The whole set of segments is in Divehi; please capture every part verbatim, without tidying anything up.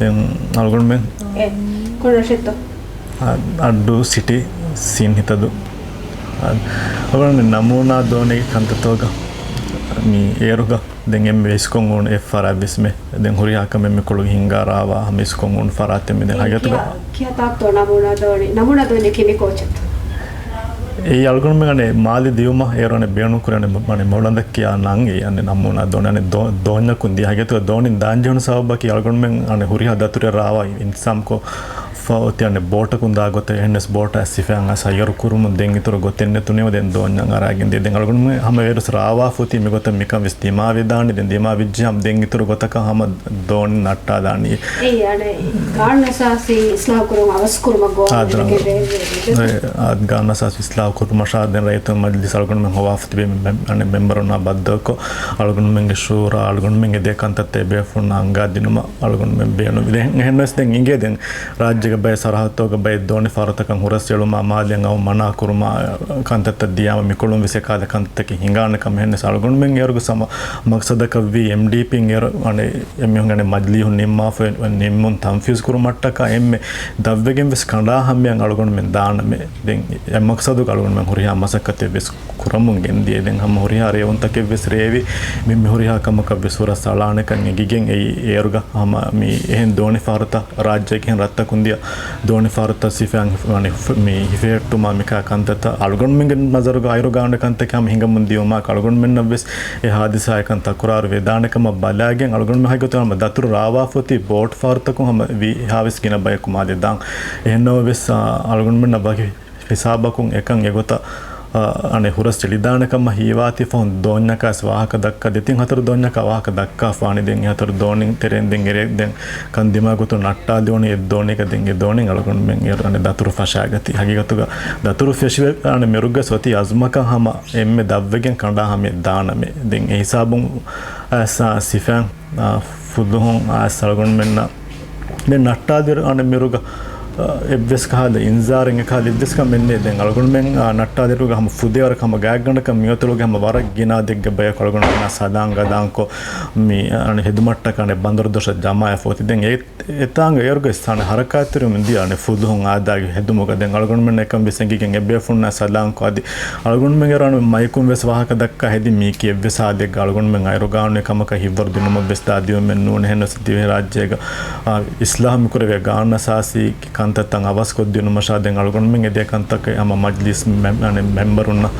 ދެން އަޅުގަނޑުމެން އެ، ކޮން ރަށެއްތޯ؟ އަ-، އައްޑޫ ސިޓީ ސީން ހިތަދޫ. އަ-، އަޅުގަނޑުމެން ނަމޫނާ ދޯނިގެ ކަންތައްތަކުގަ މި އޭރުގަ ދެން އެންމެ އިސްކޮށް އުޅުނު އެއް ފަރާތް ވެސް މެ. ދެން ހުރިހާ ކަމެއް މި ކޮޅުގެ ހިންގާ ރާވާ ހަމަ އިސްކޮށް އުޅުނު ފަރާތެއް މި. ދެން އެ، ހަގީގަތުގަ ކިހާ، ކިހާ ތާކުތޯ ނަމޫނާ ދޯނި؟ ނަމޫނާ ދޯނި ކިމި ކޯޗެއް؟ އެއީ އަޅުގަނޑުމެން އަނެއް މާލެ ދިޔުމަށް އޭރު އަނެއް ބޭނުން ކުރި އަނެއް މަ-، އަނެއް މޮޅަނދަ ކިޔާ ނަން އެއީ އަނެއް ނަމޫނާ ދޯނި. އަނެއް ދޯ-، ދޯންޏަކުން ދިޔަ. ހަގީގަތުގަ ދޯނިން ދާން ޖެހުނު ސަބަބަކީ އަޅުގަނޑުމެން އަނެއް ހުރިހާ ދަތުރެއް ރާވާ އިންތިޒާމްކޮށް ފަ އޮތީ އަނެއް ބޯޓަކުން ދާ ގޮތަށް. އެހެންނަސް ބޯޓާ ސިފައިން އަސް ހައްޔަރު ކުރުމުން ދެން އިތުރު ގޮތެއް ނެތުނީމަ ދެން ދޯންޏަށް އަރާގެން ދިޔަ. ދެން އަޅުގަނޑުމެން ހަމަ އޭރު ރާވާފަ އޮތީ މިގޮތަށް މިކަން ވެސް ދިމާވެދާނެ. ދެން ދިމާވެއްޖެ ހަމަ ދެން އިތުރު ގޮތަކަށް ހަމަ ދޯނި ނައްޓާލާނީ. އެއީ އަނެއް ގާނޫނުއަސާސީ އިސްލާހު ކުރުން އަވަސް ކުރުމަށް ގޯ އާ، ދަރަނގަ. އެ، އާ، ގާނޫނުއަސާސީ އިސްލާހު ކުރުމަށާ ދެން ރައްޔިތުން މަޖިލިސް އަޅުގަނޑުމެން ހޮވާފަ ތިބޭ މެ-، މެ-، އަނެއް މެމްބަރުންނާ ބައްދަލުކޮށް، އަޅުގަނޑުމެންގެ ޝޫރާ އަޅުގަނޑުމެންގެ ދެ ކަންތައްތައް ބޭފުޅުންނާ އަންގާ ދިނުމަށް އަޅުގަނޑުމެން ބޭނުން. ދެން އެހެންނަސް ދެން އިނގޭ ދެން ރާއްޖޭގެ ބައެއް ސަރަހައްދުގެ ބައެއް ދޯނި ފަހަރުތަކަށް ހުރަސް އެޅުމާ، މާލެއަށް އައުން މަނާ ކުރުމާ، ކަންތައްތައް ދިޔާމަ މިކޮޅުން ވެސް އެކާލަ ކަންތައްތަކެއް ހިނގާނެ ކަމަށް. އެހެންނަސް އަޅުގަނޑުމެން އޭރުގެ ސަމަ މަގްސަދަކަށްވީ އެމްޑީޕީން އޭރު އަނެއް އެމީހުން އަނެއް މަޖިލީހުން ނިންމާފަ ނިންމުން ތަންފީޒު ކުރުމަށްޓަކާ އެންމެ ދަށްވެގެން ވެސް ކަނޑާ ހަމަޔަށް އަޅުގަނޑުމެން ދާނަމޭ. ދެން އެ މަގްސަދުގަ އަޅުގަނޑުމެން ހުރިހާ މަސައްކަތެއް ވެސް ކުރަމުން ގެންދިޔަ. ދެން ހަމަ ހުރިހާ ރޭވުންތަކެއް ވެސް ރޭވި މި، މި ހުރިހާ ކަމަކަށް ވެސް ހުރަސް އަޅާނެކަން އެނގިގެން އެއީ އޭރުގަ ހަމަ މި އެހެން ދޯނި ފަހަރުތައް ރާއްޖޭގެ އެހެން ރަށްތަކުން ދިޔަ ދޯނި ފަހަރުތައް ސިފައިން ހިފ-، މި ހިފެހެއްޓުމާ މިކާ ކަންތައްތައް އަޅުގަނޑުމެންގެ ނަޒަރުގަ އައިރުގަނޑު ކަންތަކެއް ހަމަ ހިނގަމުން ދިޔުމާ އަޅުގަނޑުމެންނަށް ވެސް އެ ހާދިސާއަކަށް ތަކުރާރު ވެދާނެ ކަމަށް ބަލާގެން އަޅުގަނޑުމެން ހަގީގަތުގަ ހަމަ ދަތުރު ރާވާފަ އޮތީ ބޯޓް ފަހަރުތަކުން ހަމަ ވީހާވެސް ގިނަ ބަޔަކު މާލެ ދާން. އެހެންނަމަވެސް، އާ، އަޅުގަނޑުމެންނަށް ވަކި ހިސާބަކުން އެކަން އެގޮތަށް، އާ، އަނެއް ހުރަސް އެޅިދާނެ ކަމަށް ހީވާތީ ފަހުން ދޯންޏަކާސް ވާހަކަ ދައްކާ ދެތިން ހަތަރު ދޯންޏަކާ ވާހަކަ ދައްކާފާނެ. ދެން އެ ހަތަރު ދޯނިން ތެރެއިން ދެން އެރޭ ދެން ކަން ދިމާ ގޮތުން ނައްޓާލި އޮނި އެއް ދޯނިއަކަށް ދެން އެ ދޯނިން އަޅުގަނޑުމެން އޭރު އަނެއް ދަތުރު ފަށާގަތީ. ހަގީގަތުގަ ދަތުރު ފެށި އަނެއް މިރުގަސް އޮތީ އަޒުމަކަށް ހަމަ އެންމެ ދަށްވެގެން ކަނޑާ ހަމަޔަށް ދާނަމޭ. ދެން އެ ހިސާބުން އައިސް ސިފައިން، އާ، ފުލުހުން އައިސް އަޅުގަނޑުމެންނަށް ދެން ނައްޓާލި އަނެއް މިރުގަ، އާ، އެއްވެސް ކަހަލަ އިންޒާރެއް އެކަހަލަ އެއްވެސް ކަމެއް ނެތް. ދެން އަޅުގަނޑުމެން، އާ، ނައްޓާލިއަރުގަ ހަމަ ފުދޭވަރަކަށް ހަމަ ގާތްގަނޑަކަށް މިއޮތޮޅުގެ ހަމަ ވަރަށް ގިނަ އަދެއްގެ ބަޔަކު އަޅުގަނޑުމެންނާ ސަލާން ގަދައިންކޮށް މި އަނެއް ހެދުމަށްޓަކާ އަނެއް ބަނދަރު ދޮށަށް ޖަމާވެފަ އޮތީ. ދެން އެ އެތާނގަ އޭރުގަ އިސް އަނެއް ހަރަކާތްތެރިވަމުން ދިޔަ އަނެއް ފުލުހުން އާދާގެ ހެދުމުގަ. ދެން އަޅުގަނޑުމެން އެކަން ވެސް އެނގިގެން އެބޭފުޅުންނާ ސަލާންކޮށް އަދި އަޅުގަނޑުމެން އޭރު އަނެއް މައިކުން ވެސް ވާހަކަ ދައްކާ ހެދި މީކީ އެއްވެސް ހާލެއްގަ އަޅުގަނޑުމެން އައިރުގަނޑު ކަމަކަށް ހިތްވަރު ދިނުމަށް ވެސް ދާ ދިޔުމެއް ނޫން. އެހެންނަސް ދިވެހިރާއްޖޭގަ، އާ، އިސްލާހު މިކުރެވޭ ގާނޫނުއަސާސީ ކަންތައްތައް އަވަސްކޮށްދިނުމަށާ ދެން އަޅުގަނޑުމެން އެދޭ ކަންތަކެއް ހަމަ މަޖިލިސް މެ-، އަނެއް މެމްބަރުންނަށް،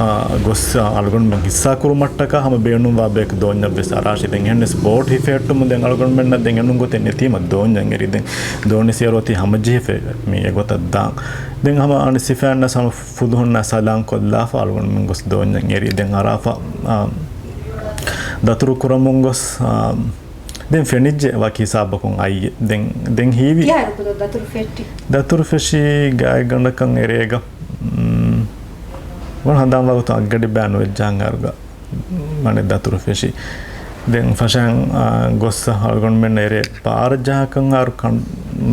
އާ، ގޮސް، އާ، އަޅުގަނޑުމެން ހިއްސާކުރުމަށްޓަކާ ހަމަ ބޭނުންވާ ބަޔަކު ދޯންޏަށް ވެސް އަރާށި. ދެން އެހެންނަސް ބޯޓް ހިފެހެއްޓުމުން ދެން އަޅުގަނޑުމެންނަށް ދެން އެނޫން ގޮތެއް ނެތީމަ ދޯންޏަށް އެރި. ދެން ދޯނި ސޭރު އޮތީ ހަމަޖެހިފަ މި އެގޮތަށް ދާން. ދެން ހަމަ އަނެއް ސިފައިންނަށް ހަމަ ފުލުހުންނާ ސަލާން ކޮށްލާފަ އަޅުގަނޑުމެން ގޮސް ދޯންޏަށް އެރި. ދެން އަރާފަ، އާ، ދަތުރު ކުރަމުން ގޮސް، އާ، ދެން ފެނިއްޖެ ވަކި ހިސާބަކުން އައްޔެ. ދެން، ދެން ހީވި. ކިހާއިރަކުތޯ ދަތުރު ފެއްޓި؟ ދަތުރު ފެށީ ގާތްގަނޑަކަށް އެރޭގަ، މް، ވަން ހަނދާންވާގޮތުން އަށްގަޑި ބައި ނުވެއްޖާ އަހަރުގަ، އަނެއް ދަތުރު ފެށި. ދެން ފަށަން، އާ، ގޮއްސަ އަޅުގަނޑުމެން އެރޭ ބާރަ ޖަހަކަށް އަހަރު ކަން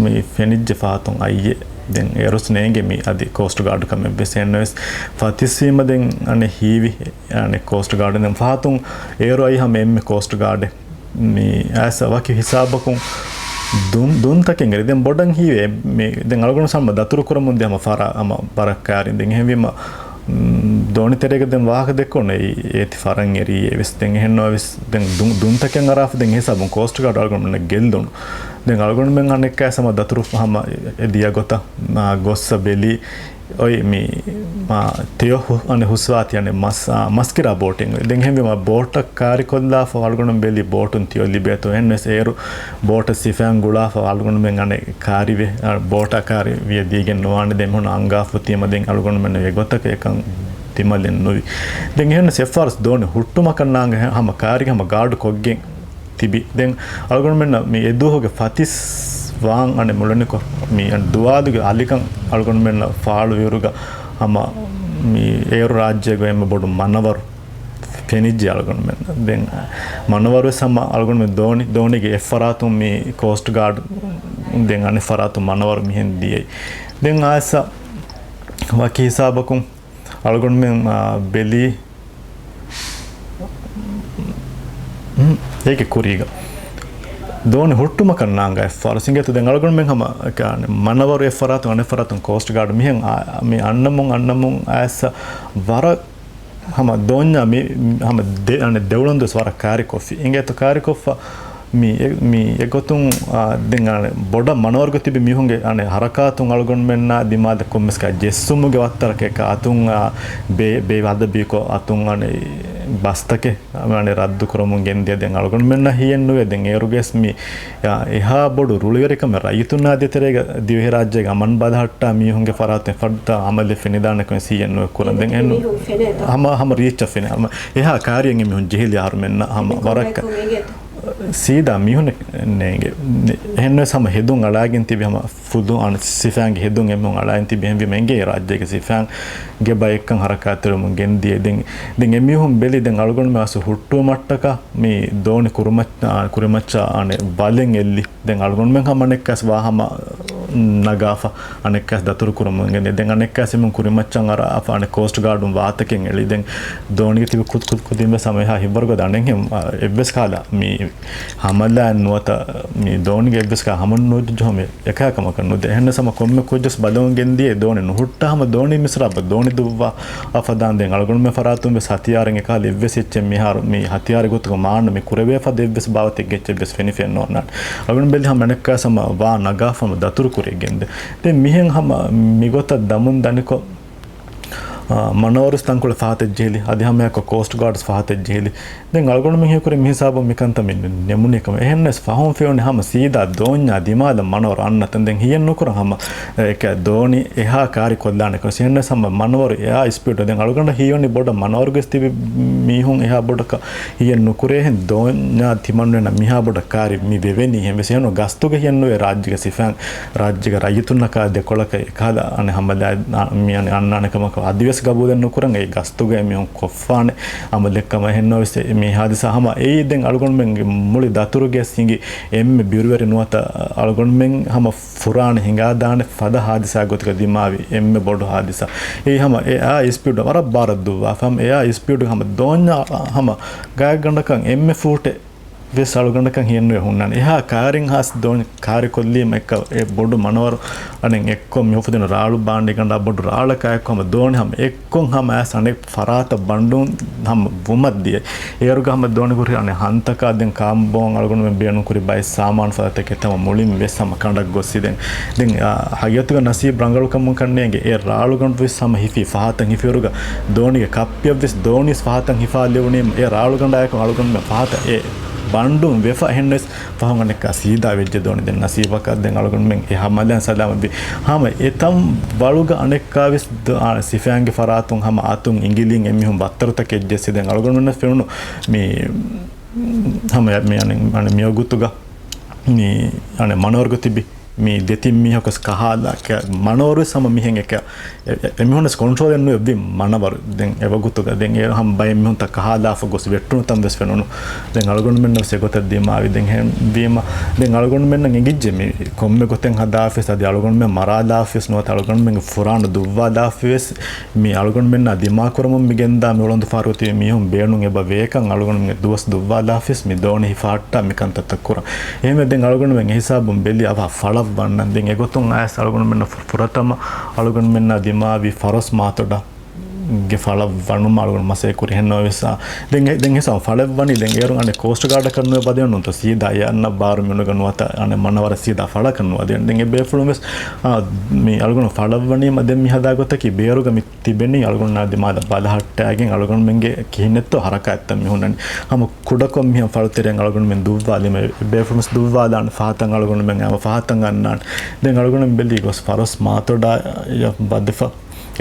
މި ފެނިއްޖެ ފަހަތުން އައްޔެ. ދެން އޭރުސް ނޭނގެ މި އަދި ކޯސްޓް ގާޑް ކަމެއް ވެސް އެއްނުވެސް ފަތިސްވީމަ ދެން އަނެއް ހީވި، އަނެއް ކޯސްޓް ގާޑް ދެން ފަހަތުން އޭރު އައި ހަމަ އެންމެ ކޯސްޓް ގާޑެއް. މި އައިސް ވަކި ހިސާބަކުން ދުން، ދުންތަކެއް އެރި. ދެން ބޮޑަށް ހީވޭ، މި ދެން އަޅުގަނޑު ހަމަ ދަތުރު ކުރަމުން ދިޔަ ހަމަ ފަރާ، ހަމަ ވަރަށް ކާރިން. ދެން އެހެންވީމަ، މް، ދޯނި ތެރޭގަ ދެން ވާހަކަ ދެއްކުން އެއީ އޭތި ފަރަން އެރީ އެވެސް. ދެން އެހެންނޯވެސް ދެން ދުން، ދުންތަކެއް އަރާފަ ދެން ހިސާބުން ކޯސްޓް ގާޑް އަޅުގަނޑުމެންނަށް ގެއްލުނު. ދެން އަޅުގަނޑުމެން އަނެއްކާ ހަމަ ދަތުރު ހަމަ އެ ދިޔަ ގޮތަށް، އާ، ގޮއްސަ ބެލީ. އޮތް މި، މާ، ތެޔޮ ހު-، އަނެއް ހުސްވާތީ އަނެއް މަސް، އާ، މަސްކިރާ ބޯޓެއް. ދެން ހެންވީމަ ބޯޓަށް ކާރިކޮށްލާފަ އަޅުގަނޑު ބެލި ބޯޓުން ތެޔޮ ލިބޭތޯ. އެހެންވެސް އޭރު ބޯޓަށް ސިފައިން ގުޅާފަ އަޅުގަނޑުމެން އަނެއް ކާރިވެ، އާ، ބޯޓަށް ކާރި ވިޔަ ދީގެން ނުވާނެ. ދެން މިހުން އަންގާފަ އޮތީމަ ދެން އަޅުގަނޑުމެން އެގޮތަކަށް އެކަން ދިމަލެއް ނުވި. ދެން އެހެންވެސް އެއްފަހަރުސް ދޯނި ހުއްޓުމަކަށް ނާނގެ ހަ-، ހަމަ ކާރި ހަމަ ގާޑު ކޮށްގެން ތިބި. ދެން އަޅުގަނޑުމެންނަށް މި އެދުވަހުގެ ފަތިސް ވާން އަނެއް މުޅެނިކޮށް، މި ދުވާލުގެ އަލިކަން އަޅުގަނޑުމެންނަށް ފާޅުވިއިރުގަ ހަމަ މި އޭރު ރާއްޖޭގަ އެންމެ ބޮޑު މަނަވަރު ފެނިއްޖެ އަޅުގަނޑުމެން. ދެން މަނަވަރު ވެސް ހަމަ އަޅުގަނޑުމެން ދޯނި، ދޯނިގެ އެއްފަރާތުން މި ކޯސްޓް ގާޑް، ދެން އަނެއް ފަރާތުން މަނަވަރު މިހެން ދިޔައީ. ދެން އައިސް ވަކި ހިސާބަކުން އަޅުގަނޑުމެން، އާ، ބެލީ، އޭގެ ކުރީގަ ދޯނި ހުއްޓުމަކަށް ނާނގާ އެއްފަހަރު ސިނގޭތޯ ދެން އަޅުގަނޑުމެން ހަމަ މަނަވަރު އެއްފަރާތުން އަނެއްފަރާތުން ކޯސްޓް ގާޑް މިހެން އާ، މި އަންނަމުން އަންނަމުން އައިސް ވަރަށް ހަމަ ދޯންޏާ މި، ހަމަ ދެ، އަނެއް ދެއުޅަން ދުވަސް ވަރަށް ކާރިކޮށްފި. އިނގޭތޯ ކާރިކޮށްފަ މި އެ، މި އެގޮތުން، އާ، ދެން އަނެއް ބޮޑަށް މަނަވަރުގަ ތިބި މީހުންގެ އަނެއް ހަރަކާތުން އަޅުގަނޑުމެންނާ ދިމާލަށް ކޮންމެސް ކާ ޖެއްސުމުގެ ވައްތަރަކަށް އަތުން، އާ، ބޭ، ބޭ އަދަބީކޮށް އަތުން އަނެއް ބަސްތަކެއް އަނެއް ރައްދު ކުރަމުން ގެންދިޔަ ދެން އަޅުގަނޑުމެންނަށް ހިޔެއްނުވޭ. ދެން އޭރުގެސް މި އާ، އެހާ ބޮޑު ރުޅިވެރިކަމެއް ރައްޔިތުންނާ ދޭތެރޭގަ ދިވެހިރާއްޖޭގެ އަމަން ބަލަހައްޓާ މީހުންގެ ފަރާތުން އެފަދަ އަމަލެއް ފެނިދާނެކަން ސީއެންއޯ ކުރަން. ދެން އެހެން ހަމަ، ހަމަ ރީއްޗަށް ފެނޭ. ހަމަ އެހާ ކާރިއެއް މީހުން ޖެހިލި އަހަރުމެންނަށް ހަމަ ވަރަށް ސީދާ މީހުން ނޭނގެ. އެހެންވެސް ހަމަ ހެދުން އަޅާގެން ތިބި ހަމަ ފުދު އަނެއް ސިފައިންގެ ހެދުން އެމީހުން އަޅާއިން ތިބި އެހެންވީމަ އެނގޭ ރާއްޖޭގެ ސިފައިންގެ ބައެއްކަން ހަރަކާތްތެރިވަމުން ގެންދިޔަ. ދެން، ދެން އެމީހުން ބެލި ދެން އަޅުގަނޑުމެން އަސް ހުއްޓުވުމަށްޓަކާ މި ދޯނި ކުރިމައްޗަށް، ކުރިމައްޗަށް އަނެއް ބަލިން އެއްލި. ދެން އަޅުގަނޑުމެން ހަމަ އަނެއްކާސް ވާ ހަމަ ނަގާފަ އަނެއްކާސް ދަތުރު ކުރަމުން ގެންދިޔަ. ދެން އަނެއްކާސް އެމީހުން ކުރިމައްޗަށް އަރާފަ އަނެއް ކޯސްޓް ގާޑުން ވާތަކެއް އެޅި. ދެން ދޯނިގެ ތިބި ކުދި ކުދި ކުދިން ވެސް ހަމަ އެހާ ހިއްވަރުގަދަ އަނެއްހެން، އާ، އެއްވެސް ކަހަލަ މި ހަމަލާ ނުވަތަ މި ދޯނިގެ އެއްވެސް ކަހަލަ ހަމަ ނުޖެއްޖު ހަމަ އެކަހަލަ ކަމަކަށް ނުދޭ. އެހެންނަސް ހަމަ ކޮންމެ ކުއްޖަކުވެސް ބަލަމުން ގެންދިޔަ ދޯނި ނުހުއްޓާ ހަމަ ދޯނި މިސްރާބަށް ދޯނި ދުއްވާ އަފަދާން. ދެން އަޅުގަނޑުމެން ފަރާތުން ވެސް ހަތިޔާރެއް އެކަހަލަ އެއްވެސް އެއްޗެއް މިހާރު މި ހަތިޔާރެއް ގޮތުގަ މާނަ މި ކުރެވޭ ފަދަ އެއްވެސް ބާވަތެއް އެއްޗެއް ވެސް ފެނިފައެއް ނޯންނާނެ. އަޅުގަނޑު ބެލި ހަމަ އަނެއްކާސް ހަމަ ވާ ނަގާފަ ހަމަ ދަތުރު ކުރި ގެންދޭ. ދެން މިހެން ހަމަ މިގޮތަށް ދަމުން ދަނިކޮށް، އާ، މަނަވަރުސް ތަންކޮޅެއް ފަހަތަށް ޖެހިލި. އަދި ހަމައެއާއެކު ކޯސްޓް ގާޑްސް ފަހަތަށް ޖެހިލި. ދެން އަޅުގަނޑުމެން ހީކުރި މިހިސާބުން މިކަންތައް މި ނެމުނީ ކަމަށް. އެހެންނަސް ފަހުން ފެނުނީ ހަމަ ސީދާ ދޯންޏާ ދިމާލަށް މަނަވަރު އަންނަތަން. ދެން ހިޔެއްނުކުރަން ހަމަ އެކަ ދޯނި އެހާ ކާރި ކޮށްލާނެ ކަމަށް. އެހެންނަސް ހަމަ މަނަވަރު އެއާ ސްޕީޑު. ދެން އަޅުގަނޑަށް ހީވަނީ ބޮޑަށް މަނަވަރުގަސް ތިބި މީހުން އެހާ ބޮޑަކަށް ހިޔެއްނުކުރޭހެން ދޯންޏާ ތިމަންވެނަ މިހާ ބޮޑަށް ކާރި މި ވެވެނީ. އެހެންވެސް އެހެން ގަސްތުގަ ހިޔެއްނުވޭ ރާއްޖޭގެ ސިފައިން ރާއްޖޭގެ ރައްޔިތުންނަކާ ދެކޮޅަކަށް އެކަހަލަ އަނެއް ހަމަލާ މި އަނެއް އަންނާނެ ކަމަކަށް އަދިވެސް ގަބޫލެއް ނުކުރަން. އެ ގަސްތުގައި މީހުން ކޮށްފާނެ އަމަލެއް ކަމަށް. އެހެންނަމަވެސް މި ހާދިސާ ހަމަ އެއީ ދެން އަޅުގަނޑުމެންގެ މުޅި ދަތުރުގެ ސިނގި އެންމެ ބިރުވެރި ނުވަތަ އަޅުގަނޑުމެން ހަމަ ފުރާނަ ހިނގާދާނެ ފަދަ ހާދިސާ ގޮތުގަ ދިމާވި އެންމެ ބޮޑު ހާދިސާ. އެއީ ހަމަ އެއާ ސްޕީޑު ވަރަށް ބާރަށް ދުއްވާފަ ހަމަ އެއާ ސްޕީޑު ހަމަ ދޯންޏާ ހަމަ ގާތްގަނޑަކަށް އެންމެ ފޫޓެއް ވެސް އަޅުގަނޑަކަށް ހިޔެއްނުވެ ހުންނާނެ. އެހާ ކާރިން ހާސް ދޯނި ކާރި ކޮށްލީމަ އެއްކަ އެ ބޮޑު މަނަވަރު އަނެއް އެއްކޮށް މި އުފުދިން ރާޅު ބާނޑިގަނޑާ ބޮޑު ރާޅަކާ އެއްކޮށް ހަމަ ދޯނި ހަމަ އެއްކޮށް ހަމަ އައިސް އަނެއް ފަރާތަށް ބަނޑުން ހަމަ ވުމަށް ދިޔަ. އޭރުގަ ހަމަ ދޯނި ކުރި އަނެއް ހަންތަކާ ދެން ކާންބޯން އަޅުގަނޑުމެން ބޭނުން ކުރި ބައެއް ސާމާނު ފަދަ ތަކެތި ހަމަ މުޅިން ވެސް ހަމަ ކަނޑަށް ގޮސް ދެން. ދެން، އާ، ހަގީގަތުގަ ނަސީބު ރަނގަޅުކަމުން ކަންނޭނގެ އެ ރާޅުގަނޑު ވެސް ހަމަ ހިފީ ފަހަތަށް ހިފިއިރުގަ ދޯނިގެ ކައްޕިއަށް ވެސް ދޯނިސް ފަހަތަށް ހިފާލެވުނީ އެ ރާޅުގަނޑާއެކު އަޅުގަނޑުމެން ފަހަތަށް އެ ބަނޑުން ވެފަ އެހެންވެސް ފަހުން އަނެއްކާ ސީދާ ވެއްޖެ ދޯނި. ދެން ނަސީބަކަށް ދެން އަޅުގަނޑުމެން އެ ހަމަލައިން ސަލާމަތްވި. ހަމަ އެތަން ވަޅުގަ އަނެއްކާވެސް ދ-، އާ، ސިފައިންގެ ފަރާތުން ހަމަ އަތުން އިނގިލިން އެމީހުން ބައްތަރުތަކެއް ޖެއްސި. ދެން އަޅުގަނޑުމެންނަށް ފެނުނު މި ހަމަ މި އަނެއް، އަނެއް މިވަގުތުގަ މި އަނެއް މަނަވަރުގަ ތިބި މި ދެތިން މީހަކުސް ކަހާލާ މަނަވަރުވެސް ހަމަ މިހެން އެކަ އެ-، އެ-، އެމީހުންވެސް ކޮންޓްރޯލެއް ނުވެ މަނަވަރު. ދެން އެވަގުތުގަ ދެން އޭރު ހަމަ ބައެއް މީހުންތައް ކަހާލާފަ ގޮސް ވެއްޓުނު ތަން ވެސް ފެނުނު. ދެން އަޅުގަނޑުމެންނަށް ވެސް އެގޮތަށް ދިމާވި. ދެން ހެން ވީމަ، ދެން އަޅުގަނޑުމެންނަށް އެނގިއްޖެ މި ކޮންމެ ގޮތެއް ހަދާފިވެސް އަދި އަޅުގަނޑުމެން މަރާލާފިވެސް ނުވަތަ އަޅުގަނޑުމެންގެ ފުރާނަ ދުއްވާލާފިވެސް މި އަޅުގަނޑުމެންނާ ދިމާކުރަމުން މި ގެންދާ މި އުޅަނދުފަހަރު ތިބި މީހުން ބޭނުން އެބަ ވޭކަން އަޅުގަނޑުމެންގެ ދުވަސް ދުއްވާލާފިވެސް މި ދޯނި ހިފަހައްޓާ މި ކަންތައްތައް ކުރަން. އެހެންވެ ދެން އަޅުގަނޑުމެން އެހިސާބުން ބެލި އަވަހަށް ފަޅަށް ވަންނަން. ދެން އެގޮތުން އައިސް އަޅުގަނޑުމެންނަށް ފު-، ފުރަތަމަ އަޅުގަނޑުމެންނާ ދިމާވި ފަރޮސް މާތޮޑާ ގެ ފަޅަށް ވަނުމަށް އަޅުގަނޑު މަސައްކަތް ކުރި. ހެންނަމަވެސް، އާ، ދެން އެ-، ދެން ހިސާބު ފަޅަށް ވަނީ ދެން އޭރު އަނެއް ކޯސްޓް ގާޑަކަށް ނުވެ ބަދެއް ނޫންތޯ ސީދާ އެ އަންނަ ބާރު މިނުގަ ނުވަތަ އަނެއް މަނަވަރަށް ސީދާ ފަޅަކަށް ނުވަދެ. ދެން އެ ބޭފުޅުން ވެސް، އާ، މި އަޅުގަނޑު ފަޅަށް ވަނީމަ ދެން މި ހަދާ ގޮތަކީ ބޭރުގަ މި ތިބެނީ އަޅުގަނޑު ދިމާލަށް ބަލަހައްޓާގެން އަޅުގަނޑުމެންގެ ކިހިނެއްތޯ ހަރަކާތްތައް މި ހުންނަނީ. ހަމަ ކުޑަކޮށް މިހެން ފަޅުތެރެއިން އަޅުގަނޑުމެން ދުއްވާލީމަ ބޭފުޅުން ވެސް ދުއްވާލާނެ ފަހަތަށް އަޅުގަނޑުމެން އައިމަ ފަހަތަށް އަންނާނެ. ދެން އަޅުގަނޑުމެން ބެލީ ގޮސް ފަރޮސް މާތޮޑާ ބަދެފަ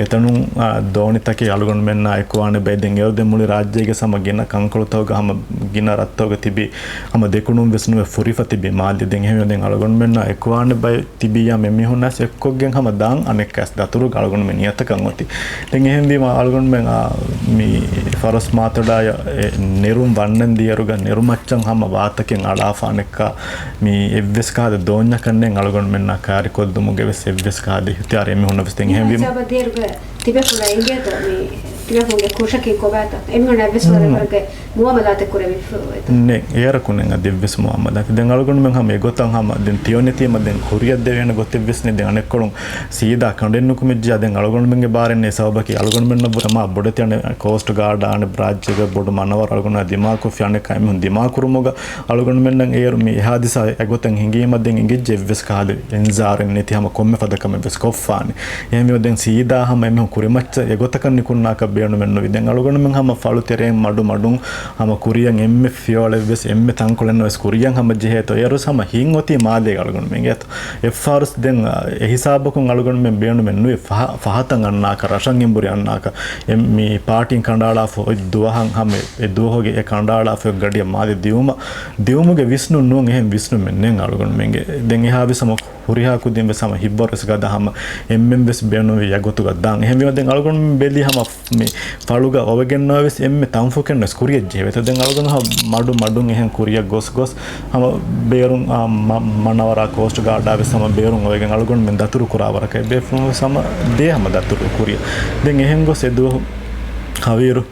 އެތަނުން، އާ، ދޯނިތަކެއް އަޅުގަނޑުމެންނާ އެކުވާނެ ބައެއް. ދެން އޭރު ދެން މުޅި ރާއްޖޭގެ ހަމަ ގިނަ ކަންކޮޅުތަކުގަ ހަމަ ގިނަ ރަށްތަކުގަ ތިބި ހަމަ ދެކުނުން ވެސް ނުވެ ފުރިފަ ތިބި މާލެ. ދެން އެހެންވެ ދެން އަޅުގަނޑުމެންނާ އެކުވާނެ ބައެއް ތިބިއްޔާ މި މީހުންނަސް އެއްކޮށްގެން ހަމަ ދާން އަނެއްކާސް ދަތުރުގަ އަޅުގަނޑުމެން ނިޔަތަކަށް އޮތީ. ދެން އެހެންވީމަ އަޅުގަނޑުމެން، އާ، މި ފަރޮސް މާތޮޑާޔަށް އެ ނެރުން ވަންނަން ދިޔައިރުގަ ނެރުމައްޗަށް ހަމަ ވާތަކެއް އަޅާފާނެއްކާ މި އެއްވެސް ކަހަލަ ދޯންޏަކަށް ނެތް އަޅުގަނޑުމެންނާ ކާރިކޮށްލުމުގެ ވެސް އެއްވެސް ކަހަލަ އިހްތިޔާރެއް އެމީހުންނަށް ވެސް ދެން އެހެންވީމަ. މިހާ ދޭރުގަ ތިބޭފުޅާ އިނގޭތޯ މި ތިބޭފުޅުންގެ ކުށަކީ ކޮބާތޯ؟ އެމީހުންނާ އެއްވެސް ވަރަކަށް މުއާމަލާތެއް ކުރެވިފަ ވޭތޯ؟ ނެ، އޭރަކު ނެތް އަދި އެއްވެސް މުއާމަލާތެއް. ދެން އަޅުގަނޑުމެން ހަމަ އެގޮތަށް ހަމަ ދެން ތިޔޮނެތީމަ ދެން ކުރިއަށް ދެވޭނެ ގޮތެއްވެސް ނެތް. ދެން އަނެއްކޮޅުން ސީދާ ކަނޑެއް ނުކުމެއްޖެޔާ. ދެން އަޅުގަނޑުމެންގެ ބާރެއް ނެތް. ސަބަބަކީ އަޅުގަނޑުމެންނަށްވުރެ މާ ބޮޑެތި އަނެއް ކޯސްޓް ގާޑާ އަނެއް ރާއްޖޭގެ ބޮޑު މަނަވަރު އަޅުގަނޑު ދިމާކޮށްފި އަނެއްކާ އެމީހުން ދިމާކުރުމުގަ އަޅުގަނޑުމެންނަށް އޭރު މި އެ ހާދިސާ އެގޮތަށް ހިނގީމަ ދެން އިނގިއްޖެ އެއްވެސް ކަހަލަ އިންޒާރެއް ނެތި ހަމަ ކޮންމެ ފަދަ ކަމެއްވެސް ކޮށްފާނެ. އެހެންވީމަ ދެން ސީދާ ހަމަ އެމީހުން ކުރިމައްޗަށް އެގޮތަކަށް ނިކުންނާކަށް ބޭނުމެއް ނުވި. ދެން އަޅުގަނޑުމެން ހަމަ ފަޅު ތެރެއިން މަޑު މަޑުން ހަމަ ކުރިއަށް އެންމެ ފިޔަވަޅެއްވެސް އެންމެ ތަންކޮޅެއްނުވެސް ކުރިއަށް ހަމަ ޖެހޭތޯ. އޭރު ހަމަ ހިތް އޮތީ މާލޭގަ އަޅުގަނޑުމެން އެއްފަހަރުސް ދެން އެ ހިސާބަކުން އަޅުގަނޑުމެން ބޭނުމެއް ނުވި. ފަހަ-، ފަހަތަށް އަންނާކަށް، ރަށަށް އެނބުރި އަންނާކަށް، އެ މި ޕާޓީން ކަނޑައަޅާފަ އޮތް ދުވަހަށް ހަމަ އެ ދުވަހުގެ އެ ކަނޑައަޅާފަ ގަޑިއަށް މާލެ ދިއުމަށް، ދިއުމުގެ ވިސްނުން ނޫން އެހެން ވިސްނުމެއް ނެތް އަޅުގަނޑުމެންގެ. ދެން އެހާވެސް ހަމަ ހުރިހާ ކުދިން ވެސް ހަމަ ހިތްވަރުވެސް ގަދަ ހަމަ އެންމެން ވެސް ބޭނުންވީ އެގޮތުގަ ދާން. އެހެންވީމަ ދެން އަޅުގަނޑުމެން ބެލީ ހަމަ މި ފަޅުގަ އޮވެގެންނަވެސް އެންމެ ތަންފުކެއްނުވެސް ކުރިއަށް ޖެހެވޭތޯ. ދެން އަޅުގަނޑު ހަމަ މަޑު މަޑުން އެހެން ކުރިއަށް ގޮސް ގޮސް ހަމަ ބޭރުން އާ، މަ-، މަނަވަރާ ކޯސްޓް ގާޑާ ވެސް ހަމަ ބޭރުން އޮވެގެން އަޅުގަނޑުމެން ދަތުރު ކުރާ ވަރަކަށް އެބޭފުޅުން ވެސް ހަމަ ދޭ ހަމަ ދަތުރު ކުރިއަށް. ދެން އެހެން ގޮސް އެ ދުވަހު ހަވީރު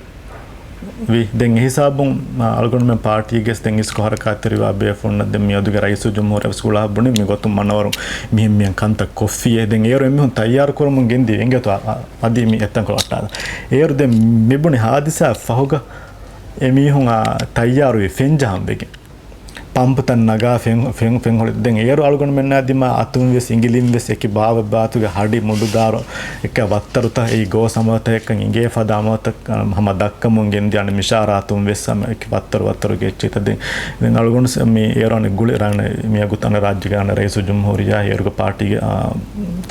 ވި. ދެން އެހިސާބުން، އާ، އަޅުގަނޑުމެން ޕާޓީގެ ދެން އިސްކޮށް ހަރަކާތްތެރިވާ ބޭފުޅުންނަށް ދެން މިއަދުގެ ރައީސުލްޖުމްހޫރިއްޔާ ވެސް ގުޅާ ބުނި މިގޮތުން މަނަވަރުން މިހެން މިހެން ކަންތައް ކޮށްފިއޭ. ދެން އޭރު އެމީހުން ތައްޔާރު ކުރަމުން ގެންދިޔަ އިނގޭތޯ އަ-، އަ-، އަދި މި އެތަންކޮޅު އައްޓާލަން. އޭރު ދެން މިބުނި ހާދިސާ ފަހުގަ އެމީހުން އާ ތައްޔާރުވި ފެން ޖަހަން ވެގެން. ޕަމްޕުތައް ނަގާ ފެން، ފެން، ފެން ހޮޅި. ދެން އޭރު އަޅުގަނޑުމެންނާ ދިމާ އަތުން ވެސް އިނގިލިން ވެސް އެކި ބާވަތް ބާތުގެ ހަޑި މުޑުދާރު އެކަ ވައްތަރުތައް އެއީ ގޯސް ހަމަވަތައް އެކަން އިނގޭ ފަދަ ހަމަވަތައް ހަމަ ދައްކަމުން ގެންދިޔަ އަނެއް މިޝާރާތުން ވެސް ހަމަ އެކި ވައްތަރު ވައްތަރުގެ އެއްޗިތައް ދެން، ދެން އަޅުގަނޑު ސ-، މި އޭރު އަނެއް ގުޅި ރާނެ މިއަގު ތަނެ ރާއްޖޭގެ އަނެއް ރައީސުލްޖުމްހޫރިއްޔާ އޭރުގެ ޕާޓީގެ، އާ،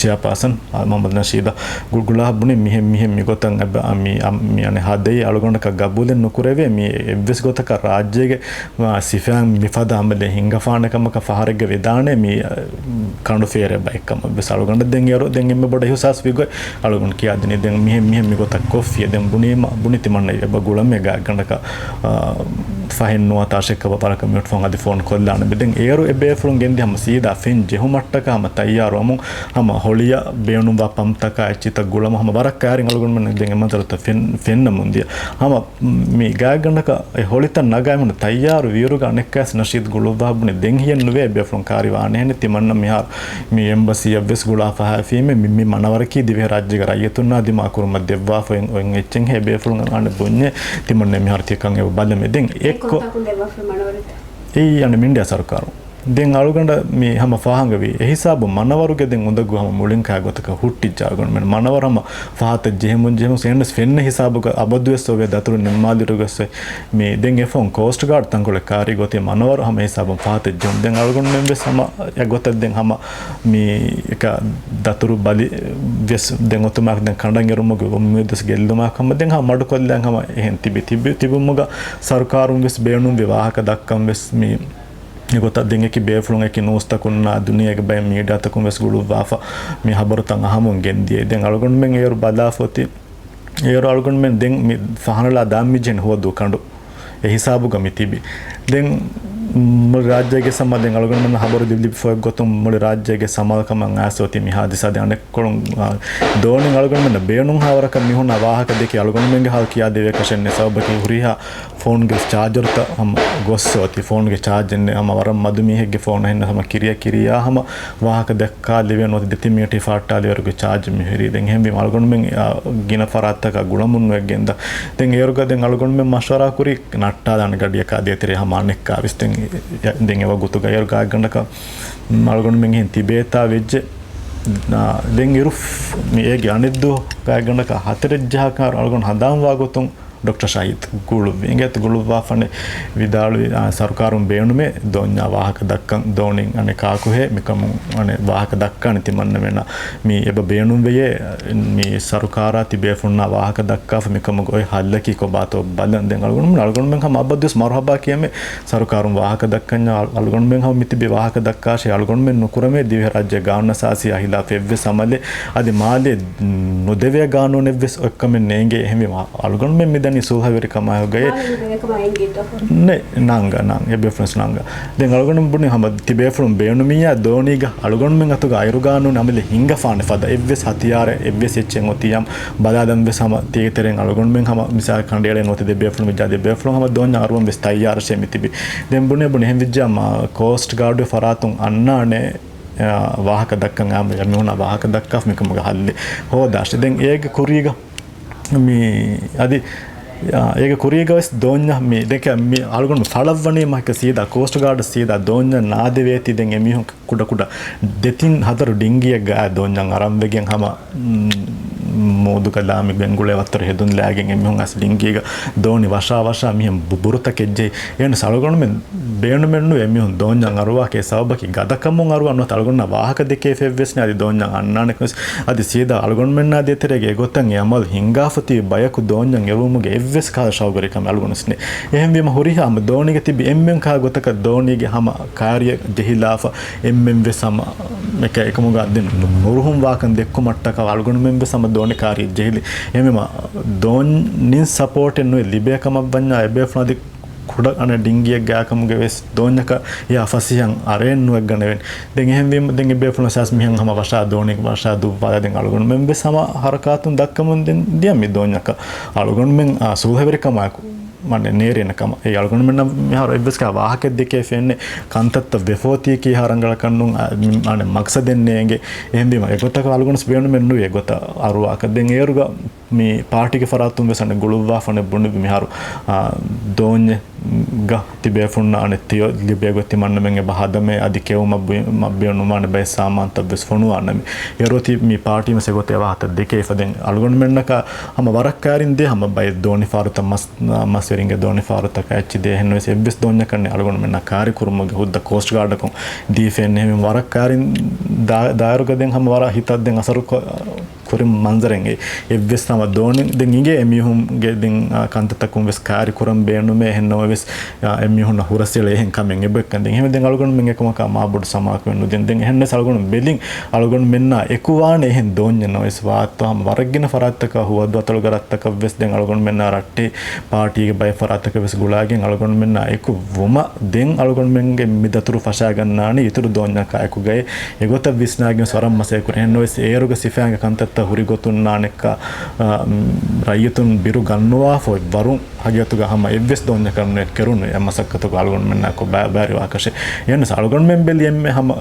ޗެއާޕާސަން، އާ، މުހައްމަދު ނަޝީދަށް ގު-، ގުޅާ ބުނި މިހެން، މިހެން މިގޮތަށް އެބަ-، އަ، މި، އަ، މި އަނެއް ހަދައީ އަޅުގަނޑަކަށް ގަބޫލެއް ނުކުރެވޭ. މި އެއްވެސް ގޮތަކަށް ރާއްޖޭގެ، އާ، ސިފައިން މިފަދަ އަމަލެއް ހިނގަފާނެ ކަމަކަށް ފަހަރެއްގަ ވެދާނެ މި، އަ، ކަނޑު ފޭރޭ ބައެއްކަމަށް ވެސް އަޅުގަނޑަށް ދެން އޭރު ދެން އެންމެ ބޮޑަށް އިހުސާސް ވި ގޮތް އަޅުގަނޑު ކިޔާދިނީ. ދެން މިހެން، މިހެން މިގޮތަށް ކޮށްފިއޭ. ދެން ބުނީމަ، ބުނި ތިމަންނަ އެބަ ގުޅަމޭ ގާތްގަނޑަކަށް، އާ، ފަހެއް ނުވަތަ އަށެއްކަ ވަރަކަށް މިއޮތް ފޯން އަދި ފޯން ކޮށްލާނެ. ދެން އޭރު އެ ބޭފުޅުން ގެންދި ހަމަ ސީދާ ފެން ޖެހުމަށްޓަކާ ހަމަ ތައްޔާރުވަމުން ހަމަ ހޮޅިއަށް ބޭނުންވާ ޕަމްޕްތަކާ އެއްޗިތައް ގުޅަމުން ހަމަ ވަރަށް ކައިރިން އަޅުގަނޑުމެން ދެން އެ މަންޒަރުތައް ފެން-، ފެންނަމުން ދިޔަ. ހަމަ މި ގާތްގަނޑަކަށް އެ ހޮޅިތައް ނަގާ އެމީހުން ތައްޔާރު ވިއިރުގަ އަނެއްކާވެސް ނަޝީދު ގުޅުއްވާ ބުނި ދެން ހިޔެއް ނުވޭ އެބޭފުޅުން ކާރި ވާނެހެނެއް. ތިމަންނަ މިހާރު މި އެމްބަސީއަށްވެސް ގުޅާ ފަހައިފީމެ މި، މި މަނަވަރަކީ ދިވެހިރާއްޖޭގެ ރައްޔިތުންނާ ދިމާކުރުމަށް ދެއްވާފަ އޮތް، އޮތް އެއްޗެއްހޭ އެބޭފުޅުން އަނެއް ބުންޏޭ. ތިމަންނަ މިހާރު ތިޔަކަން އެބަ ބަލަމެ. ދެން އެއްކޮ ކޮންތާކުން ދެއްވާފަ މަނަވަރުތައް؟ އެއީ އަނެއް މިންޑިއާ ސަރުކާރުން. ދެން އަޅުގަނޑަށް މި ހަމަ ފާހަނގަވީ އެހިސާބު މަނަވަރުގެ ދެން އުނދަގޫ ހަމަ މުޅިން ކާ ގޮތަކަށް ހުއްޓިއްޖެ އަޅުގަނޑުމެން. މަނަވަރު ހަމަ ފަހަތަށް ޖެހެމުން ޖެހެމުން ސޭންޑްސް ފެންނަ ހިސާބުގަ އަބަދުވެސް އޮވޭ ދަތުރު ނިންމާލިއިރުގަސް މި ދެން އެފޯން ކޯސްޓް ގާޑް ތަންކޮޅެއް ކާރި ގޮތެއް މަނަވަރު ހަމަ ހިސާބުން ފަހަތަށް ޖެހުން. ދެން އަޅުގަނޑުމެން ވެސް ހަމަ އެގޮތަށް ދެން ހަމަ މި އެކަ ދަތުރު ބަލި ވެސް ދެން އޮތުމާ ދެން ކަނޑަން އެރުމުގެ އުއްމީދު ވެސް ގެއްލުމާ ހަމަ ދެން ހަމަ މަޑުކޮށްލާން ހަމަ އެހެން ތިބި، ތިބި، ތިބުމުގަ ސަރުކާރުން ވެސް ބޭނުންވި ވާހަކަ ދައްކަން ވެސް މި އެގޮތަށް ދެން އެކި ބޭފުޅުން އެކި ނޫސްތަކުންނާ ދުނިޔޭގެ ބައެއް މީޑިއާތަކުން ވެސް ގުޅުއްވާފަ މި ހަބަރުތައް އަހަމުން ގެންދިޔަ. ދެން އަޅުގަނޑުމެން އޭރު ބަލާފަ އޮތީ އޭރު އަޅުގަނޑުމެން ދެން މި ފަހަނަޅާ ދާން މި ޖެހެނީ ހުވަދޫ ކަނޑު. އެ ހިސާބުގަ މި ތިބި. ދެން މުޅި ރާއްޖޭގެ ސަމާ ދެން އަޅުގަނޑުމެން ހަބަރު ލިބި ލިބިފަ އޮތް ގޮތުން މުޅި ރާއްޖޭގެ ސަމާލުކަމަށް އައިސް އޮތީ މި ހާދިސާ. ދެން އަނެއްކޮޅުން، އާ، ދޯނިން އަޅުގަނޑުމެންނަށް ބޭނުންހާ ވަރަކަށް މި ހުންނަ ވާހަކަ ދެކެ އަޅުގަނޑުމެންގެ ހާލު ކިޔާދެވޭކަށެއް ނެތް. ސަބަބަކީ ހުރިހާ ފޯންގެ ޗާޖަރުތައް ހަމަ ގޮއްސަ އޮތީ. ފޯންގެ ޗާޖެއް ނެތް. ހަމަ ވަރަށް މަދު މީހެއްގެ ފޯނަށް ހިންނަ ހަމަ ކިރިޔާ ކިރިޔާ ހަމަ ވާހަކަ ދައްކާލެވޭނެ އޮތީ ދެތިން މިނިޓް ހިފާއްޓާލިވަރުގެ ޗާޖް މިހިރީ. ދެން އެހެންވީމަ އަޅުގަނޑުމެން، އާ، ގިނަ ފަރާތްތަކަށް ގުޅަމުން ނުވެގެންދާ. ދެން އޭރުގަ ދެން އަޅުގަނޑުމެން މަޝްވަރާ ކުރީ ނައްޓާލާނެ ގަޑިއަކާ ދޭތެރޭ ހަމަ އަނެއްކާވެސް. ދެން، ދެން އެ ވަގުތުގަ އޭރު ގާތްގަނޑަކަށް އަޅުގަނޑުމެން އެހެން ތިބޭތާ ވެއްޖެ. އާ، ދެން އިރު މި އޭގެ އަނެއްދުވަހު ގާތްގަނޑަކަށް ހަތަރެއް ޖަހާ ކަހަލަ އަޅުގަނޑު ހަނދާންވާ ގޮތުން ޑޮކްޓަރ ޝަހީދު ގުޅުއްވި. އިނގޭތަ ގުޅުއްވާފަނެ ވިދާޅުވި، އާ، ސަރުކާރުން ބޭނުމޭ ދޯންޏާ ވާހަކަ ދައްކަން، ދޯނިން އަނެއް ކާކުހޭ މިކަމުން އަނެއް ވާހަކަ ދައްކާނެ ތިމަންނަމެންނަށް މި އެބަ ބޭނުންވެޔޭ، މި ސަރުކާރާ ތިބޭފުންނާ ވާހަކަ ދައްކާފަ މިކަމުގެ އޮތް ހައްލަކީ ކޮބާތޯ ބަލަން. ދެން އަޅުގަނޑުމެން، އަޅުގަނޑުމެން ހަމަ އަބަދުވެސް މަރުހަބާ ކިޔަމޭ ސަރުކާރުން ވާހަކަ ދައްކަންޏާ އަޅު-، އަޅުގަނޑުމެން ހަމަ މިތިބި ވާހަކަ ދައްކާށޭ، އަޅުގަނޑުމެން ނުކުރަމޭ ދިވެހިރާއްޖޭ ގާނޫނަށް އަސާސީއާ ހިލާފަށް އެއްވެސް އަމަލެއް، އަދި މާލެ ނުދެވޭ ގާނޫނެއްވެސް އޮތްކަމެއް ނޭނގޭ. އެހެންވީމަ އަޅުގަނޑުމެން މި ސުލްހަވެރިކަމާއެކުގައި ނެ، ނަންގަ، ނަން، އެ ބޭފުޅުން ނަންގަ. ދެން އަޅުގަނޑު ބުނި ހަމަ ތި ބޭފުޅުން ބޭނުމިއްޔާ ދޯނީގަ އަޅުގަނޑުމެން އަތުގަ އައިރުގާނޫނު އަމިއްލަ ހިނގަފާނެ ފަދަ އެއްވެސް ހަތިޔާރެއް އެއްވެސް އެއްޗެއް އޮތިޔަމް ބަލާލަން ވެސް ހަމަ ތީގެ ތެރެއިން އަޅުގަނޑުމެން ހަމަ މިސާލަކަށް ކަނޑައެޅެން އޮތީ ދެ ބޭފުޅުން ވެއްޖާ ދެ ބޭފުޅުން ހަމަ ދޯންޏަށް އަރުވަން ވެސް ތައްޔާރަށޭ މި ތިބި. ދެން ބުނި ބުނި އެހެން ވެއްޖާ މާ ކޯސްޓް ގާޑު ފަރާތުން އަންނާނެ ވާހަކަ ދައްކަން އާ މީހުންނާ ވާހަކަ ދައްކާފަ މިކަމުގެ ހައްލެއް ހޯދާށޭ. ދެން އޭގެ ކުރީގަ މި އަދި އޭގެ ކުރީގަ ވެސް ދޯންޏަށް މި ދެކެ މި އަޅުގަނޑު ފަޅައްވަނީ މަހަކަ ސީދާ ކޯސްޓް ގާޑް ސީދާ ދޯންޏަށް ނާދެވޭތީ. ދެން އެމީހުން ކުޑަ ކުޑަ ދެތިން ހަތަރު ޑިންގިއެއްގަ ދޯންޏަށް އަރަން ވެގެން ހަމަ މޫދުގަ ލާމި ގެންގުޅޭ ވައްތަރު ހެދުން ލާގެން އެމީހުން އަސް ޑިންގީގަ ދޯނި ވަށާ ވަށާ މިހެން ބު-، ބުރުތަކެއް ޖެހި. އެހެނަސް އަޅުގަނޑުމެން ބޭނުމެއްނު އެމީހުން ދޯންޏަށް އަރުވާކޭ ސަބަބަކީ ގަދަކަމުން އަރުވާ ނުވަތަ އަޅުގަނޑަށް ވާހަކަ ދެކޭފައެއްވެސް ނެތް އަދި ދޯންޏަށް އަންނާނެކަން ވެސް. އަދި ސީދާ އަޅުގަނޑުމެންނާ ދޭތެރޭގެ އެގޮތަށް އެ އަމަލު ހިންގާފަ ތިބި ބަޔަކު ދޯންޏަށް އެރުވުމުގެ އެއްވެސް ކަހަލަ ޝައުގުވެރިކަމެއް އަޅުގަނޑު ވެސް ނެތް. އެހެންވީމަ ހުރިހާ ހަމަ ދޯނީގަ ތިބި އެންމެން ކާ ގޮތަކަށް ދޯނީގެ ހަމަ ކާރިއަށް ޖެހިލާފަ އެންމެން ވެސް ހަމަ އެކަ އެކަމުގަ ދެން ނުރުހުން ވާކަން ދެއްކުމަށްޓަކާ އަޅުގަނޑުމެން ވެސް ހަމަ ދޯނި ކާރިއަށް ޖެހިލި. އެހެންވީމަ ދޯން ނިން ސަޕޯޓެއް ނުވެ ލިބޭ ކަމަށް ވަންޏާ އެބޭފުޅުން އަދި ކުޑަ އަނެއް ޑިންގިއެއްގެ އާކަމުގެ ވެސް ދޯންޏަކަށް އެއާ ފަސޭހައިން އަރައެއް ނުވެގަނެވެން. ދެން އެހެންވީމަ ދެން އެބޭފުޅުން ސާސް މިހެން ހަމަ ވަށާ ދޯނި ވަށާ ދުއްވާލާ ދެން އަޅުގަނޑުމެން ވެސް ހަމަ ހަރަކާތުން ދައްކަމުން ދެން ދިޔަ މި ދޯންޏަކަށް އަޅުގަނޑުމެން ސުލްހަވެރިކަމާއެކު މަންނެ ނޭރޭނެ ކަމަށް. އެ އަޅުގަނޑުމެންނަށް މިހާރު އެއްވެސް ކާ ވާހަކައެއް ދެކޭ ފެންނެ ކަންތައްތައް ވެފޯތީކީ ހާ ރަނގަޅަކަށް ނޫން އަ، މި، އަނެއް މަގްސަދެއް ނޭނގެ. އެހެންވީމަ އެގޮތަކަށް އަޅުގަނޑު ބޭނުމެއް ނުވި އެގޮތަށް އަރުވާކަށް. ދެން އޭރުގަ މި ޕާޓީގެ ފަރާތުން ވެސް އަނެއް ގުޅުއްވާފަނެ ބުނި މިހާރު އާ، ދޯންޏެއްގަ ތިބޭފުންނަށް އަނެއް ތިޔޮ ލިބޭގޮތް ތިމަންނަމެން އެބަ ހަދަމޭ އަދި ކެއުމަށް ބު-، މަށް ބޭނުންވާނެ ބައެއް ސާމާންތައް ވެސް ފޮނުވާނަމޭ. އޭރު ތި މި ޕާޓީމެސް އެގޮތަށް އެވާހަތައް ދެކެވިފަ ދެން އަޅުގަނޑުމެންނަކަށް ހަމަ ވަރަށް ކާރިން ދޭ ހަމަ ބައެއް ދޯނިފާރުތައް މަސް، މަސްވެރިންގެ ދޯނިފާރުތަކާ އެއްޗި ދޭ އެހެން ވެސް އެއްވެސް ދޯންޏަކަށް ނެތް އަޅުގަނޑުމެންނަށް ކާރި ކުރުމުގެ ހުއްދަ ކޯސްޓް ގާޑަކުން ދީފައެއް ނެތް. ހަމަ ވަރަށް ކާރިން ދާ-، ދާއިރުގަ ދެން ހަމަ ވަރަށް ހިތަށް ދެން އަސަރު ކޮ-، ކުރި މަންޒަރެއް އެ. އެއްވެސް ހަމަ ދޯނި ދެން އިނގޭ އެމީހުންގެ ދެން، އާ، ކަންތައްތަކުން ވެސް ކާރި ކުރަން ބޭނުމޭ އެހެން ނަމަވެސް، އާ، އެމީހުންނަށް ހުރަސްއެޅޭ އެހެން ކަމެއް އެބައެއްކަން ދެން. އެހެންވެ ދެން އަޅުގަނޑުމެން އެކަމަކާ މާބޮޑު ސަމާލުކަމެއް ނުދިން. ދެން އެހެންނަސް އަޅުގަނޑު ބެލިން އަޅުގަނޑުމެންނާ އެކު ވާނެ އެހެން ދޯންޏެއް ނަމަވެސް ވާތު ހަމަ ވަރަށް ގިނަ ފަރާތްތަކަށް ހުވަދު އަތޮޅުގެ ރަށްތަކަށް ވެސް ދެން އަޅުގަނޑުމެންނާ ރައްޓެހި ޕާޓީގެ ބައެއް ފަރާތްތަކަށް ވެސް ގުޅާގެން އަޅުގަނޑުމެންނާ އެކު ވުމަށް ދެން އަޅުގަނޑުމެންގެ މި ދަތުރު ފަށާގަންނާނީ އިތުރު ދޯންޏަކާ އެކުގައި އެގޮތަށް ވިސްނާގެން ވަރަށް މަސައްކަތް ކުރި. އެހެންނަމަވެސް އޭރުގަ ސިފައިންގެ ކަންތައްތައް ހުރި ގޮތުން ނާނެއްކާ، އާ، ރައްޔިތުން ބިރު ގަންނުވާފަ އޮތް ވަރުން ހަގީގަތުގަ ހަމަ އެއްވެސް ދޯންޏަކަށް ނުވެ ކެރުނު އެ މަސައްކަތަކު އަޅުގަނޑުމެންނާ ކޮށް ބަ-، ބައިވެރިވާކަށެއް. އެހެންނަމަވެސް އަޅުގަނޑުމެން ބެލި އެންމެ ހަމަ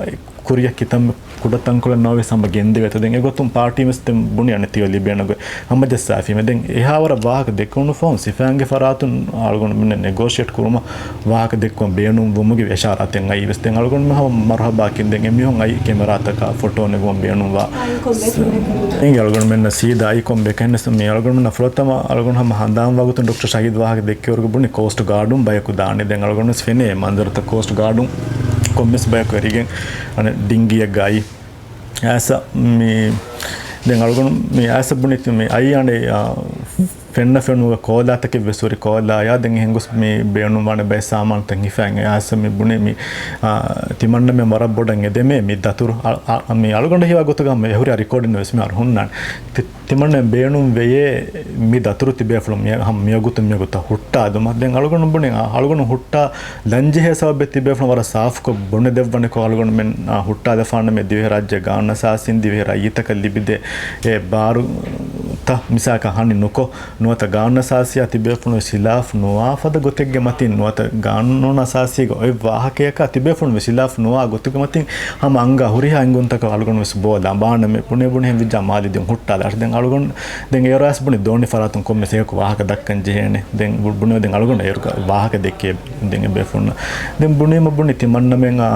ކުރިއަށް ކިތަންމެ ކުޑަ ތަންކޮޅެއް ނަމަވެސް ހަމަ ގެންދެވޭތޯ. ދެން އެގޮތުން ޕާޓީމެސް ދެން ބުނި އަނެއް ތިޔޮ ލިބޭނެ ގޮތް ހަމަޖައްސާފީމެ. ދެން އެހާވަރަށް ވާހަކަ ދެއްކެވުނު ފަހުން ސިފައިންގެ ފަރާތުން އަޅުގަނޑުމެން ނެގޯޝިއޭޓް ކުރުމަށް ވާހަކަ ދެއްކުމަށް ބޭނުން ވުމުގެ އިޝާރާތެއް އައީ ވެސް. ދެން އަޅުގަނޑުމެން ހަމަ މަރުހަބާކިން ދެން އެމީހުން އައީ ކެމެރާތަކާ ފޮޓޯ ނެގުމަށް ބޭނުންވާ. އެނގޭ އަޅުގަނޑުމެންނަށް ސީދާ އައި ކޮންބޭކަށް. އެހެންނަމަވެސް މި އަޅުގަނޑުމެންނަށް ފުރަތަމަ އަޅުގަނޑު ހަމަ ހަނދާންވާ ގޮތުން ޑޮކްޓަރ ޝަހީދު ވާހަކަ ދެއްކެވުމުގަ ބުނި ކޯސްޓް ގާޑުން ބަޔަކު ދާނީ. ދެން އަޅުގަނޑު ވެސް ފެނޭ މަންޒަރުތައް ކޯސްޓް ގާޑުން ކޮންމެސް ބަޔަކު އެރިގެން އަނެއް ޑިންގީއެއްގަ އައީ. އައިސް މި ދެން އަޅުގަނޑު މި އައިސް ބުނި މި އައީ އަނެއް، އާ، ފެންނަ ފެނުމުގަ ކޯލާތަކެއް ވެސް ހުރި ކޯލާޔާ ދެން އެހެން ގޮސް މި ބޭނުންވާނެ ބައެއް ސާމާނުތައް ހިފައިގެން އައިސް މި ބުނި މި، އާ، ތިމަންނަމެން ވަރަށް ބޮޑަށް އެދެމޭ މި ދަތުރު އަ-، އަ-، މި އަޅުގަނޑަށް ހީވާ ގޮތުގަ ހަމަ އެހުރި ރިކޯޑިން ވެސް މިހާރު ހުންނާނެ. ތި-، ތިމަންނަމެން ބޭނުން ވެޔޭ މި ދަތުރު ތިބޭފުޅުން މި-، ހަމަ މިވަގުތު މިވަގުތަށް ހުއްޓާލުމަށް. ދެން އަޅުގަނޑު ބުނި އަ-، އަޅުގަނޑު ހުއްޓާ ލަންޖެހޭ ސަބަބެއް ތިބޭފުޅުން ވަރަށް ސާފުކޮށް ބުނެދެއްވަނިކޮށް އަޅުގަނޑުމެން، އާ، ހުއްޓާލަފާނަމޭ ދިވެހިރާއްޖެ ގާނޫނުއަސާސީން ދިވެހި ރައްޔިތަކަށް ލިބިދޭ އެ ބާރުތައް މިސާލަކަށް ހަނި ނުކޮށް، ނުވަތަ ގާނޫނުއަސާސީއާ ތިބޭފުޅުން ވެސް ހިލާފް ނުވާ ފަދަ ގޮތެއްގެ މަތިން، ނުވަތަ ގާނޫނުއަސާސީގެ އޮތް ވާހަކަޔަކާ ތިބޭފުޅުން ވެސް ހިލާފް ނުވާ ގޮތެއްގެ މަތިން ހަމަ އަންގާ ހުރިހާ އެންގުންތަކަށް އަޅުގަނޑު ވެސް ބޯ ލަނބާނަމޭ. ބުނެ ބުނެ ހެން ވިއްޖާ މާލެ ދެން ހުއްޓާލާށޭ. ދެން އަޅުގަނޑު ދެން އޭރު އައިސް ބުނި ދޯނި ފަރާތުން ކޮންމެސް އެކު ވާހަކަ ދައްކަން ޖެހޭނެ. ދެން ބު-، ބުނި ދެން އަޅުގަނޑު އޭރުގަ ވާހަކަ ދެއްކޭ ދެން އެ ބޭފުޅުންނަށް. ދެން ބުނީމަ ބުނި ތިމަންނަމެން، އާ،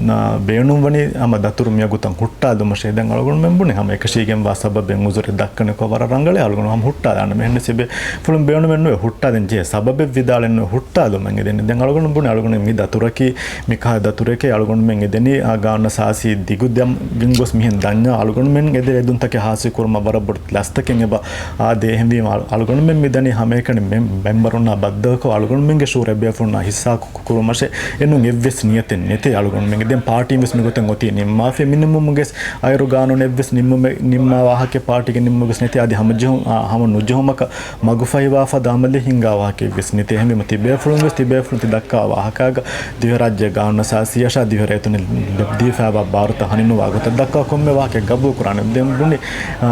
އާ، ބޭނުންވަނީ ހަމަ ދަތުރު މިވަގުތަށް ހުއްޓާލުމަށޭ. ދެން އަޅުގަނޑުމެން ބުނި ހަމަ އެކަށީގެންވާ ސަބަބެއް އުޒުރެއް ދައްކަނިކޮށް ވަރަށް ރަނގަޅޭ އަޅުގަނޑު ހަމަ ހުއްޓާލާނަމޭ. އެހެންނަމަވެސް އެބޭފުޅުން ބޭނުމެއް ނުވޭ ހުއްޓާލަން ޖެހޭ ސަބަބެއް ވިދާޅެއް ނުވޭ ހުއްޓާލުމަށް އެދެނީ. ދެން އަޅުގަނޑު ބުނި އަޅުގަނޑު މި ދަތުރަކީ މި ކަހަލަ ދަތުރެކޭ އަޅުގަނޑުމެން އެދެނީ އާ ގާނޫނުއަސާސީ ދިގު ދެމިގެން ގޮސް މިހެން ދަންޏާ އަޅުގަނޑުމެން އެދޭ އެދުންތަކެއް ހާސިލް ކުރުމަށް ވަރަށް ބޮޑު ލަސްތަކެއް އެބަ އާދޭ. އެހެންވީމަ އަޅު-، އަޅުގަނޑުމެން މިދަނީ ހަމައެކަނި މެ-، މެމްބަރުންނާ ބައްދަލުކޮށް އަޅުގަނޑުމެންގެ ޝުއޫރު އެބޭފުޅުންނާ ހިއްސާ ކު-، ކުރުމަށޭ. އެނޫން އެއްވެސް ނިޔަތެއް ނެތޭ އަޅުގަނޑުމެންގެ. ދެން ޕާޓީން ވެސް މިގޮތަށް އޮތީ ނިންމާފަ. މިނިމުމުގެސް އައިރު ގާނޫނެއްވެސް ނިންމުމެ، ނިންމާ ވާހަކަ ޕާޓީގެ ނިންމުގެސް ނެތި. އަދި ހަމަޖެހު-، އާ، ހަމަ ނުޖެހުމަކަށް މަގުފަހިވާފަދަ އަމަލެއް ހިންގާ ވާހަކައެއްވެސް ނެތި. އެހެންވީމަ ތިބޭފުޅުން ވެސް، ތިބޭފުޅުން ތި ދައްކާ ވާހަކާގަ ދިވެހިރާއްޖެ ގާނޫނަށާސީއަށާ ދިވެހިރައްޔިތުން ދީފައިވާ ބާރުތައް ހަނިނުވާ ގޮތަށް ދައްކާ ކޮންމެ ވާހަކައެއް ގަބޫލުކުރާނެ. ދެން ބުނި، އާ،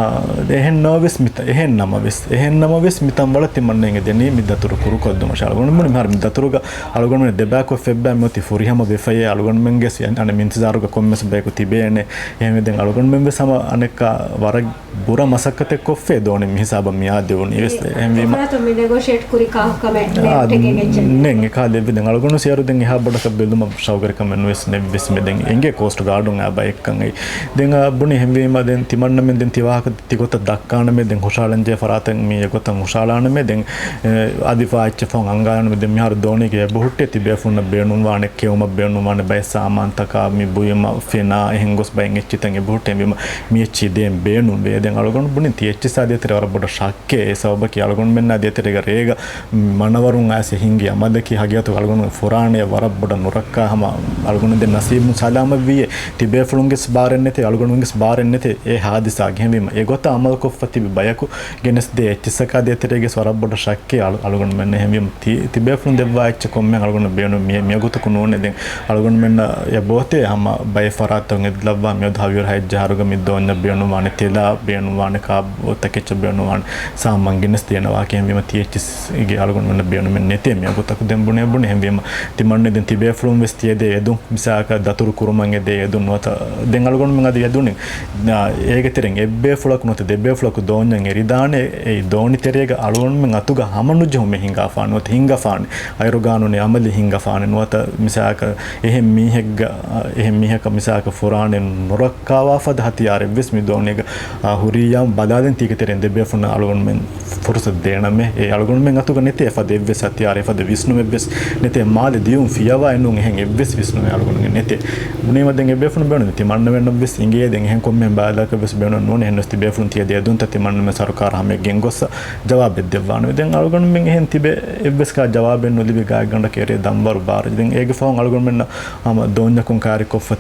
އެހެން ނަމަވެސް މިތަ-، އެހެން ނަމަވެސް، އެހެން ނަމަވެސް މިތަން ވަޅަށް ތިމަންނައިން އެދެނީ މި ދަތުރު ކުރުކޮށްލުމަށް. އަޅުގަނޑު ބުނި މިހާރު މި ދަތުރުގަ އަޅުގަނޑުމެން ދެބައިކޮށް ފެއްބައި މިއޮތީ ފުރިހަމަ ވެފައޭ. އަޅުގަނޑުމެންގެ ސި-، އަނެއް އިންތިޒާރުގަ ކޮންމެސް ބަޔަކު ތިބޭނެ. އެހެންވެ ދެން އަޅުގަނޑުމެން ވެސް ހަމަ އަނެއްކާ ވަރަށް ބުރަ މަސައްކަތެއް ކޮށްފޭ ދޯނި މި ހިސާބަށް މިއާދެވުނީ ވެސް. އެހެންވީމަ ފުރާތު މި ނެގޯޝިއޭޓް ކުރި ކާކު ކަމެއް އާ، ނެއްޓެގެން އެއްޗެއް ނެތް. ނެތް އެކާލެއްވި. ދެން އަޅުގަނޑު ސިޔަރު ދެން އެހާ ބޮޑަކަށް ބެލުމަށް ޝައުގަރިކަމެއް ނުވެސް ނެއްވެސް މެ ދެން އެނގޭ ކޯސްޓް ގާޑުން އާ ބައެއްކަން އެއް. ދެން އާ، ބުނި އެހެންވީމަ ދެން ތިމަންނަމެން ދެން ތިވާހަކަ ތިގޮތަށް ދައްކާނަމޭ، ދެން ހުށައަޅަންޖެހޭ ފަރާތެއް މީ އެގޮތަށް ހުށައަޅާނަމޭ، ދެން، އެ، އަދި ފާއެއްޗެއް ފަހުން އަންގާނަމޭ، ދެން މިހާރު ދޯނީގެ އެބަހުއްޓޭ ތިބޭފުޅުންނަށް ބޭނުންވާނެ، ކެއުމަށް ބޭނުންވާނެ، ބައެއް ސާމާންތަކާ މި ބުއިމަށް ފެނާ، އެހެން ގޮސް ބައެއް އެއްޗިތައް އެބަހުއްޓޭ ވީމަ، މި އެއްޗި ދޭން ބޭނުންވޭ. ދެން އަޅުގަނޑު ބުނިން ތި އެއްޗިސާ ދޭތެރޭ ވަރަށް ބޮޑަށް ޝައްކޭ. އެ ސަބަބަކީ އަޅުގަނޑުމެންނާ ދޭތެރޭގަ ރޭގަ މަނަވަރުން އައިސް ހިންގި އަމަލަކީ ހަގީގަތު އަޅުގަނޑު ފުރާނެ ވަރަށް ބޮޑަށް ނުރައްކާ ހަމަ އަޅުގަނޑު ދެން ނަސީބުން ސަލާމަތްވީއޭ. ތިބޭފުޅުންގެސް ބާރެއް ނެތޭ، އަޅުގަނޑުގެސް ބާރެއް ނެތޭ އެ ހާދިސާގެ. ހެންވީމަ އެގޮތަށް އަމަލުކޮށްފަ ތިބި ބަޔަކު ގެނެސް ދޭ އެއްޗިއްސަކާ ދޭތެރޭގެސް ވަރަށް ބޮޑަށް ޝައްކޭ އަޅު-، އަޅުގަނޑުމެން. އެހެންވީމަ ތި-، ތިބޭފުޅުން ދެއްވާ އެއްޗެއް ކޮންމެ އަޅުގަނޑު ބޭނުން މި-، މިވަގުތަކު ނޫނޭ. ދެން އަޅުގަނޑުމެންނަށް އެބައޮތޭ ހަމަ ބައެއް ފަރާތްތަކުން އެއްލައްވާ މިއަދު ހަވީރު ހައެއްޖަހާރުގަ މި ދޯންޏަށް ބޭނުންވާނެ ތެލާ، ބޭނުންވާނެ ކާބޯ ތަކެއްޗަށް ބޭނުންވާނެ ސާމާން ގެނެސް ދޭނަވާކި. އެހެންވީމަ ތި އެއްޗިސްގެ އަޅުގަނޑުމެންނަށް ބޭނުމެއް ނެތޭ މިވަގުތަކު. ދެން ބުނޭ ބުނި އެހެންވީމަ ތިމަންނަ ދެން ތިބޭފުޅުން ވެސް ތިޔަދޭ އެދުން މިސާލަކަށް ދަތުރު ކުރުމަށް އެދޭ އެދުން ނުވަތަ ދެން އަޅުގަނޑުމެން އަދި އެދުނީ އޭގެ ތެރެއިން އެއްބޭފުޅަކު ނުވަތަ ދެބޭފުޅަކު ދޯންޏަށް އެރިދާނެ. އެ ދޯނި ތެރޭގަ އަޅުގަނޑުމެން އަތުގަ ހަމަ ނުޖެހުމެއް ހިނގާފާނެ ނުވަތަ ހިނގަފާނެ. އައިރު ގާނޫނީ އަމަލެއް ހިނގަފާނެ ނުވަތަ މިސާލަކަށް އެހެން މީހެއްގަ، އެހެން މީހަކަށް މިސާލަކަށް ފުރާނެ ނުރައްކާވާ ފަދަ ހަތިޔާރެއްވެސް މި ދޯނިއެއްގަ، އާ، ހުރިއްޔާ ބަލާލިން ތީގެ ތެރެއިން ދެބޭފުޅުންނަށް އަޅުގަނޑުމެން ފުރުސަތު ދޭނަމޭ. އެ އަޅުގަނޑުމެން އަތުގަ ނެތޭ ފަދަ އެއްވެސް ހަތިޔާރެއް ފަދަ ވިސްނުމެއްވެސް ނެތޭ. މާލެ ދިޔުން ފިޔަވާ އެނޫން އެހެން އެއްވެސް ވިސްނުމެއް އަޅުގަނޑުގެ ނެތޭ. ބުނީމަ ދެން އެބޭފުޅުން ބޭނުން ތިމަންނަމެންނަށްވެސް އިނގޭ ދެން އެހެން ކޮންމެ ބައިލަކަށްވެސް ބޭނުން ނޫން. އެހެންވެސް ތިބޭފުޅުން ތިޔަ ދެދުންތައް ތިމަންނަމެން ސަރުކާރަށް ހަމައެއް ގެންގޮއްސަ ޖަވާބެއް ދެއްވާނެ. ދެން އަޅުގަނޑުމެން އެހެން ތިބެ އެއްވެސް ކާ ޖަވާބެއް ނުލިބި ގާތްގަނޑަކަށް އެރޭ ދަންވަރު ބާރަށް. ދެން އޭގެ ފަހުން އަޅުގަނޑުމެންނަށް ހަމަ ދޯންޏަކުން ކާރި ކޮށްފަ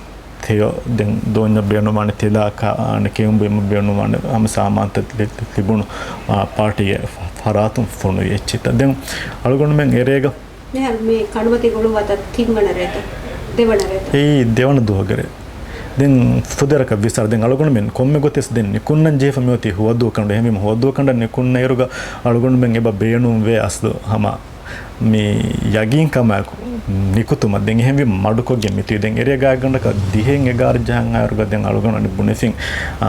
ތެޔޮ ދެން ދޯންޏަށް ބޭނުންވާނެ ތެލާ ކާ-، އަނެ ކެއުން ބުއިމަށް ބޭނުންވާނެ ހަމަ ސާމާންތައް ލި-، ލިބުނު، އާ، ޕާޓީގެ ފަ-، ފަރާތުން ފޮނުވި އެއްޗިތައް. ދެން އަޅުގަނޑުމެން އެރޭގަ މިހާރު މި ކަނޑުމަތީ ގުޅުން ވާތަ ތިންވަނަ ރޭތަ؟ ދެވަނަ ރޭތަ؟ އެއީ ދެވަނަ ދުވަހުގެ ރޭ. ދެން ފުދޭވަރަކަށް ވިސްނާ. ދެން އަޅުގަނޑުމެން ކޮންމެ ގޮތެސް ދެން ނިކުންނަން ޖެހިފަ މިއޮތީ ހުވަދޫ ކަނޑު. އެހެންވީމަ ހުވަދޫ ކަނޑަށް ނިކުންނައިރުގަ އަޅުގަނޑުމެން އެބަ ބޭނުންވޭ އަސްލު ހަމަ މި ޔަގީންކަމާއެކު ނިކުތުމަށް. ދެން އެހެންވީމަ މަޑުކޮށްގެން މިތިބީ. ދެން އެރޭ ގާތްގަނޑަކަށް ދިހައިން އެގާރަ ޖަހަން އައިރުގަ ދެން އަޅުގަނޑު އަނެއް ބުނެފިން، އާ،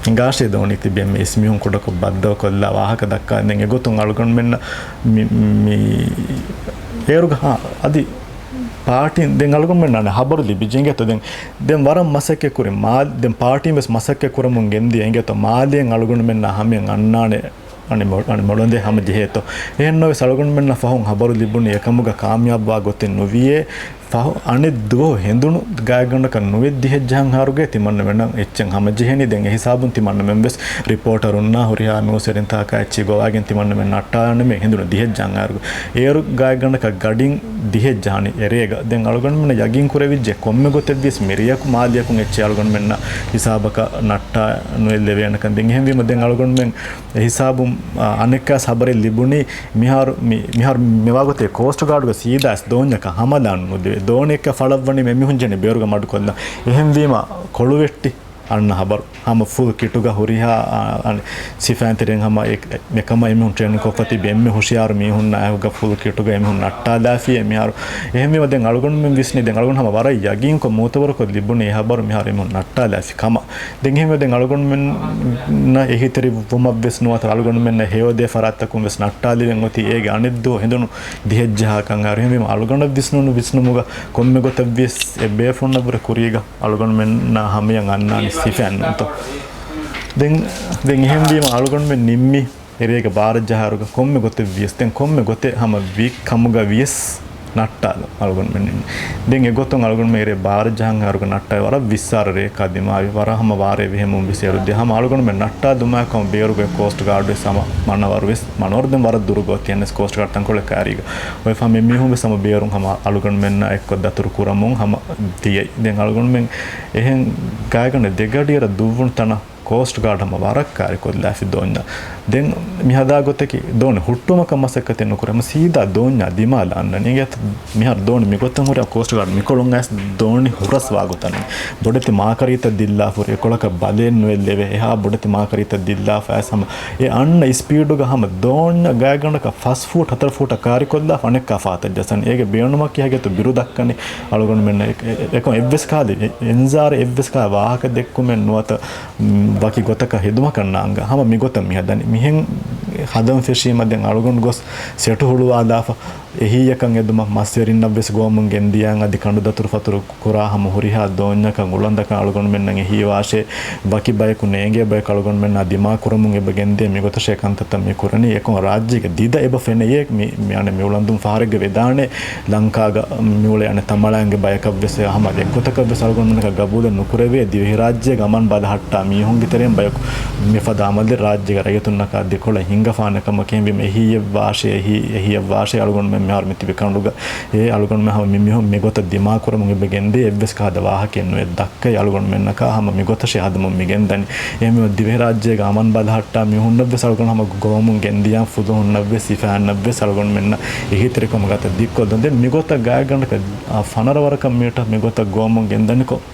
ހިނގާށޭ ދޯނީ ތިބެ މި އިސްމީހުން ކުޑަކޮށް ބައްދަލުކޮށްލާ ވާހަކަ ދައްކާ. ދެން އެގޮތުން އަޅުގަނޑުމެންނަށް މި، މި އޭރުގަ، ހާ، އަދި ޕާޓީން ދެން އަޅުގަނޑުމެންނަށް ހަބަރު ލިބިއްޖެ އިނގޭތޯ. ދެން، ދެން ވަރަށް މަސައްކަތް ކުރި މާ-، ދެން ޕާޓީން ވެސް މަސައްކަތް ކުރަމުން ގެންދިޔަ އިނގޭތޯ. މާލޭން އަޅުގަނޑުމެންނާ ހަމަޔަށް އަންނާނެ އަނެއް މޮ-، އަނެއް މޮޅު އަނދޭ ހަމަ ޖެހޭތޯ. އެހެން ނަމަވެސް އަޅުގަނޑުމެންނަށް ފަހުން ހަބަރު ލިބުނީ އެކަމުގަ ކާމިޔާބުވާ ގޮތެއް ނުވިޔޭ. ފަހު އަނެއް ދުވަހު ހެނދުނު ގާތްގަނޑަކަށް ނުވެ ދިހައެއް ޖަހަން އަހަރުގައި ތިމަންނަމެންނަށް އެއްޗެއް ހަމަޖެހެނީ. ދެން އެހިސާބުން ތިމަންނަމެން ވެސް ރިޕޯޓަރުންނާ ހުރިހާ މި ހުސެރިންތާކާ އެއްޗެއް ގޮވާގެން ތިމަންނަމެން ނައްޓާލަންނަމޭ ހެނދުނު ދިހައެއް ޖަހަން އަހަރުގަ. އޭރު ގާތްގަނޑަކަށް ގަޑިން ދިހައެއް ޖަހަނީ އެރޭގަ. ދެން އަޅުގަނޑުމެންނަށް ޔަގީން ކުރެވިއްޖެ ކޮންމެ ގޮތެއްވިޔަސް މިރެޔަކު މާލެއަކުން އެއްޗެއް އަޅުގަނޑުމެންނަށް ހިސާބަކަށް ނައްޓާ ނުއެއްލެވޭނެކަން. ދެން އެހެންވީމަ ދެން އަޅުގަނޑުމެން އެހިސާބުން، އާ، އަނެއްކާސް ހަބަރެއް ލިބުނީ މިހާރު މި-، މިހާރު މިވާގޮތެއް ކޯސްޓް ގާޑުގަ ސީދާ އައިސް ދޯންޏަކަށް ހަމަލާން ނުދެވޭ. ދޯނިއެއްކަ ފަޅަށްވަނީ އެމީހުން ޖެހެނީ ބޭރުގަ މަޑުކޮށްލަން. އެހެންވީމަ ކޮޅުވެއްޓި އަންނަ ހަބަރު. ހަމަ ފުލް ކިޓުގަ ހުރިހާ، އާ، އަނެއް ސިފައިންތެރިން ހަމަ އެ-، އެކަމަށް އެމީހުން ޓްރޭނިން ކޮށްފަ ތިބި އެންމެ ހުޝިޔާރު މީހުންނާ އެކުގަ ފުލް ކިޓުގަ އެމީހުން ނައްޓާލާފި އެމިހާރު. އެހެންވީމަ ދެން އަޅުގަނޑުމެން ވިސްނީ ދެން އަޅުގަނޑު ހަމަ ވަރަށް ޔަގީންކޮށް މޫތަބަރުކޮށް ލިބުނީ އެ ހަބަރު މިހާރު އެމީހުން ނައްޓާލާފި ކަމަށް. ދެން އެހެންވެ ދެން އަޅުގަނޑުމެންނަށް އެހީތެރިވުމަށް ވެސް ނުވަތަ އަޅުގަނޑުމެންނަށް ހެޔޮދޭ ފަރާތްތަކުން ވެސް ނައްޓާލިވެން އޮތީ އޭގެ އަނެއްދުވަހު ހެނދުނު ދިހައެއްޖަހާ ކަން އަހަރު. އެހެންވީމަ އަޅުގަނޑަށް ވިސްނުނު ވިސްނުމުގަ ކޮންމެ ގޮތަށް ވިޔަސް އެ ބޭފުޅުންނަށްވުރެ ކުރީގަ އަޅުގަނޑުމެންނާ ހަމަޔަށް އަންނާނީ ސިފައެއްނޫންތޯ. ދެން، ދެން އެހެންވީމަ އަޅުގަނޑުމެން ނިންމީ އެރޭގަ ބާރަށް ޖަހާއިރުގަ ކޮންމެ ގޮތެއް ވިޔަސް، ދެން ކޮންމެ ގޮތެއް ހަމަ ވީ ކަމުގަ ވިޔަސް، ނައްޓާލުން އަޅުގަނޑުމެން އިން. ދެން އެގޮތުން އަޅުގަނޑުމެން އިރޭ ބާރަ ޖަހަން އަޅުގަނޑު ނައްޓާ ވަރަށް ވިއްސާރަ ރެއަކާ ދިމާވި، ވަރަށް ހަމަ ވާރޭ ވިހެމުން ވިސޭރު ދިޔަ. ހަމަ އަޅުގަނޑުމެން ނައްޓާލުމާ ކަމަށް ބޭރުގެ ކޯސްޓް ގާޑް ވެސް ހަމަ މަނަވަރު ވެސް، މަނަވަރު ދެން ވަރަށް ދުރު ގޮތި އެންއެސް ކޯސްޓް ގާޑް ތަންކޮޅެއް ކާރީގަ. އޮތް ފަހަ މި މީހުން ވެސް ހަމަ ބޭރުން ހަމަ އަޅުގަނޑުމެންނާ އެއްކޮށް ދަތުރު ކުރަމުން ހަމަ ދިޔައީ. ދެން އަޅުގަނޑުމެން އެހެން ގާތްގަނޑެއް ދެގަޑިއަރަށް ދުއްވުނު ތަނަށް ކޯސްޓް ގާޑް ހަމަ ވަރަށް ކާރިކޮށްލާފި ދޯންޏާ. ދެން މި ހަދާ ގޮތަކީ ދޯނި ހުއްޓުމަކަށް މަސައްކަތެއް ނުކުރޭ. ހަމަ ސީދާ ދޯންޏާ ދިމާލަށް އަންނަނީ. އިނގޭތަ؟ މިހާރު ދޯނި މިގޮތަށް ހުރި ކޯސްޓް ގާޑް މިކޮޅުން އައިސް ދޯނި ހުރަސް ވާގޮތަށް އަންނަނީ. ބޮޑެތި މާކަރީތައް ދިއްލާފަ ހުރި އެކޮޅަކަށް ބަލައެއް ނުއެއްލެވޭ. އެހާ ބޮޑެތި މާކަރީތައް ދިއްލާފަ އައިސް ހަމަ އެ އަންނަ ސްޕީޑުގަ ހަމަ ދޯންޏަށް ގާތްގަނޑަކަށް ފަސް ފޫޓް ހަތަރު ފޫޓަށް ކާރިކޮށްލާފަ އަނެއްކާ ފަހަތަށް ޖަހަނީ. އޭގެ ބޭނުމަކީ ހަގީގަތު ބިރު ދައްކަނީ އަޅުގަނޑުމެންނަށް އެ-، އެ-، އެކަމަށް އެއްވެސް ކަހަލަ އެ-، އެންޒާރ އެއްވެސް ކަހަލަ ވާހަކަ ދެއްކުމެއް ނުވަތަ ވަކި ގޮތަކަށް ހެދުމަކަށް ނާނގާ. ހަމަ މިގޮތަށް މި ހަދަނީ. މިހެން ހަދަން ފެށީމަ ދެން އަޅުގަނޑު ގޮސް ސެޓު ހުޅުވާލާފަ އެހީއަކަށް އެދުމަށް މަސްވެރިންނަށް ވެސް ގޮވަމުން ގެންދިޔަން އަދި ކަނޑުދަތުރު ފަތުރު ކުރާ ހަމަ ހުރިހާ ދޯންޏަކަށް އުޅަނދަކަށް އަޅުގަނޑުމެންނަށް އެހީވާށޭ. ވަކި ބަޔަކު ނޭނގޭ ބަޔަކު އަޅުގަނޑުމެންނާ ދިމާކުރަމުން އެބަ ގެންދޭ. މިގޮތަށޭ ކަންތައްތައް މި ކުރަނީ. އެކަމަކު ރާއްޖޭގެ ދިދަ އެބަ ފެނެޔޭ. މި، މި އަނެއް މި އުޅަނދުން ފަހަރެއްގަ ވެދާނެ. ލަންކާގަ މިއުޅޭ އަނެއް ތަމަޅައިންގެ ބަޔަކަށްވެސް ހަމަ އެއްގޮތަކަށްވެސް އަޅުގަނޑުމެންނަކަށް ގަބޫލެއް ނުކުރެވޭ. ދިވެހިރާއްޖޭގެ އަމަން ބަލަހައްޓާ މީހުންގެ ތެރެއިން ބަޔަކު މިފަދަ އަމަލެއް ރާއްޖޭގެ ރައްޔިތުންނަކާ ދެކޮޅަށް ހިނގަފާނެ ކަމަކަށް އެހެންވީމަ އެހީއެއްވާށޭ، އެހީ، އެހީއެއްވާށޭ އަޅުގަނޑުމެން މިހާރު މި ތިބި ކަނޑުގަ. އެ އަޅުގަނޑުމެން ހަމަ މި މީހުން މިގޮތަށް ދިމާކުރަމުން އެބަ ގެންދޭ. އެއްވެސް ކަހަލަ ވާހަކައެއް ނުވެ ދައްކައި އަޅުގަނޑުމެންނަކާ ހަމަ މިގޮތަށޭ ހަދަމުން މި ގެންދަނީ. އެހެންވީމަ ދިވެހިރާއްޖޭގެ އަމަން ބަލަހައްޓާ މީހުންނަށްވެސް އަޅުގަނޑު ހަމަ ގޮވަމުން ގެންދިޔަން ފުލުހުންނަށްވެސް ސިފައިންނަށްވެސް އަޅުގަނޑުމެންނަށް އެހީތެރިކަމުގަ ދިއްކޮށްލަން. ދެން މިގޮތަށް ގާތްގަނޑަކަށް އާ، ފަނަރަ ވަރަކަށް މީޓަށް މިގޮތަށް ގޮވަމުން ގެންދަނިކޮށް،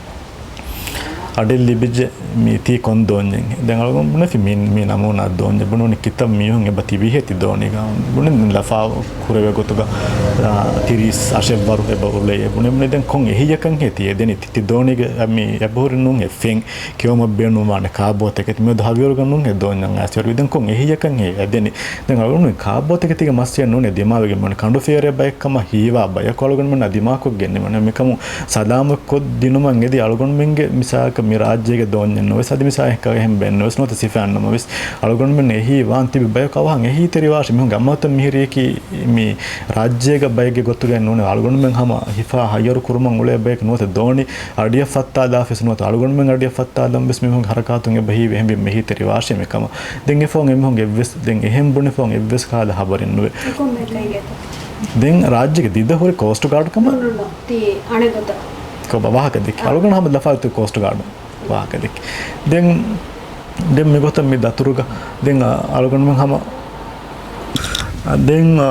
އަޑެއް ލިބިއްޖެ މީ ތީ ކޮން ދޯންޏެއް. ދެން އަޅުގަނޑު ބުނެފި މީ، މީ ނަމޫނާ ދޯންޏެއް. ބުނުނީ ކިތައް މީހުން އެބަ ތިބީހޭ ތި ދޯނީގަ. ބުނި ލަފާ ކުރެވޭ ގޮތުގަ، އާ، ތިރީސް އަށެއްވަރު އެބަ އުޅޭ. ބުނި ބުނި ދެން ކޮން އެހީއަކަށްހޭ ތި އެދެނީ؟ ތި، ތި ދޯނީގަ މީ އެބަހުރި ނޫންހޭ ފެން. ކެއުމަށް ބޭނުންވާނެ ކާބޯތަކެތި. މިއަދު ހަވީރުގަ ނޫންހޭ ދޯންޏަށް އައިސް ވަރު. ދެން ކޮން އެހީއަކަށްހޭ އެދެނީ؟ ދެން އަޅުގަނޑު ކާބޯތަކެތީގެ މައްސަލަ ނޫނޭ ދިމާވެގެން މިވަނީ. ކަނޑު ފޭރޭ ބައެއް ކަމަށް ހީވާ ބަޔަކު އަޅުގަނޑުމެންނާ ދިމާކޮށްގެން ނިމުނީ. މިކަމު ސަލާމަތްކޮށް ދިނުމަށް އެދި އަޅުގަނޑުމެންގެ މިސާލަކަށް މި ރާއްޖޭގެ ދޯންޏެއް ނުވެސް، އަދި މިސާލަކަށް އެހެން ބައެއް ނުވެސް ނުވަތަ ސިފައިން ނަމަވެސް އަޅުގަނޑުމެން އެހީ ވާން ތިބި ބަޔަކު އަވަހަށް އެހީތެރިވާށޭ. މީހުންގެ އަމަލުތައް މިހިރީކީ މި ރާއްޖޭގަ ބައެއްގެ ގޮތުގައި ނޫނީ. އަޅުގަނޑުމެން ހަމަ ހިފާ ހައްޔަރު ކުރުމަށް އުޅޭ ބަޔަކު ނުވަތަ ދޯނި އަޑިއަށް ފައްތާލާފަ ވެސް ނުވަތަ އަޅުގަނޑުމެން އަޑިއަށް ފައްތާލަން ވެސް މީހުންގެ ހަރަކާތުން އެބަ ހީވޭ. އެހެންވީމަ އެހީތެރިވާށޭ މިކަމަށް. ދެން އެފަހުން އެމީހުންގެ އެއްވެސް، ދެން އެހެން ބުނެފަހުން އެއްވެސް ކަހަލަ ހަބަރެއް ނުވޭ. ދެން ރާއްޖޭގެ ދިދަ ހުރި ކޯސްޓް ގާޑް ކަމަށް؟ ނޫން، ނޫން. ތީ އަނެއް ގޮތަށް. ކޮބާ ވާހަކަ ދެއްކި؟ އަޅުގަނޑު ހަމަ ލަފާ އޮތީ ކޯސްޓް ގާޑް ވާހަކަ ދެއްކި. ދެން، ދެން މިގޮތަށް މި ދަތުރުގަ، ދެން އަ، އަޅުގަނޑުމެން ހަމަ، އަ، ދެން، އަ،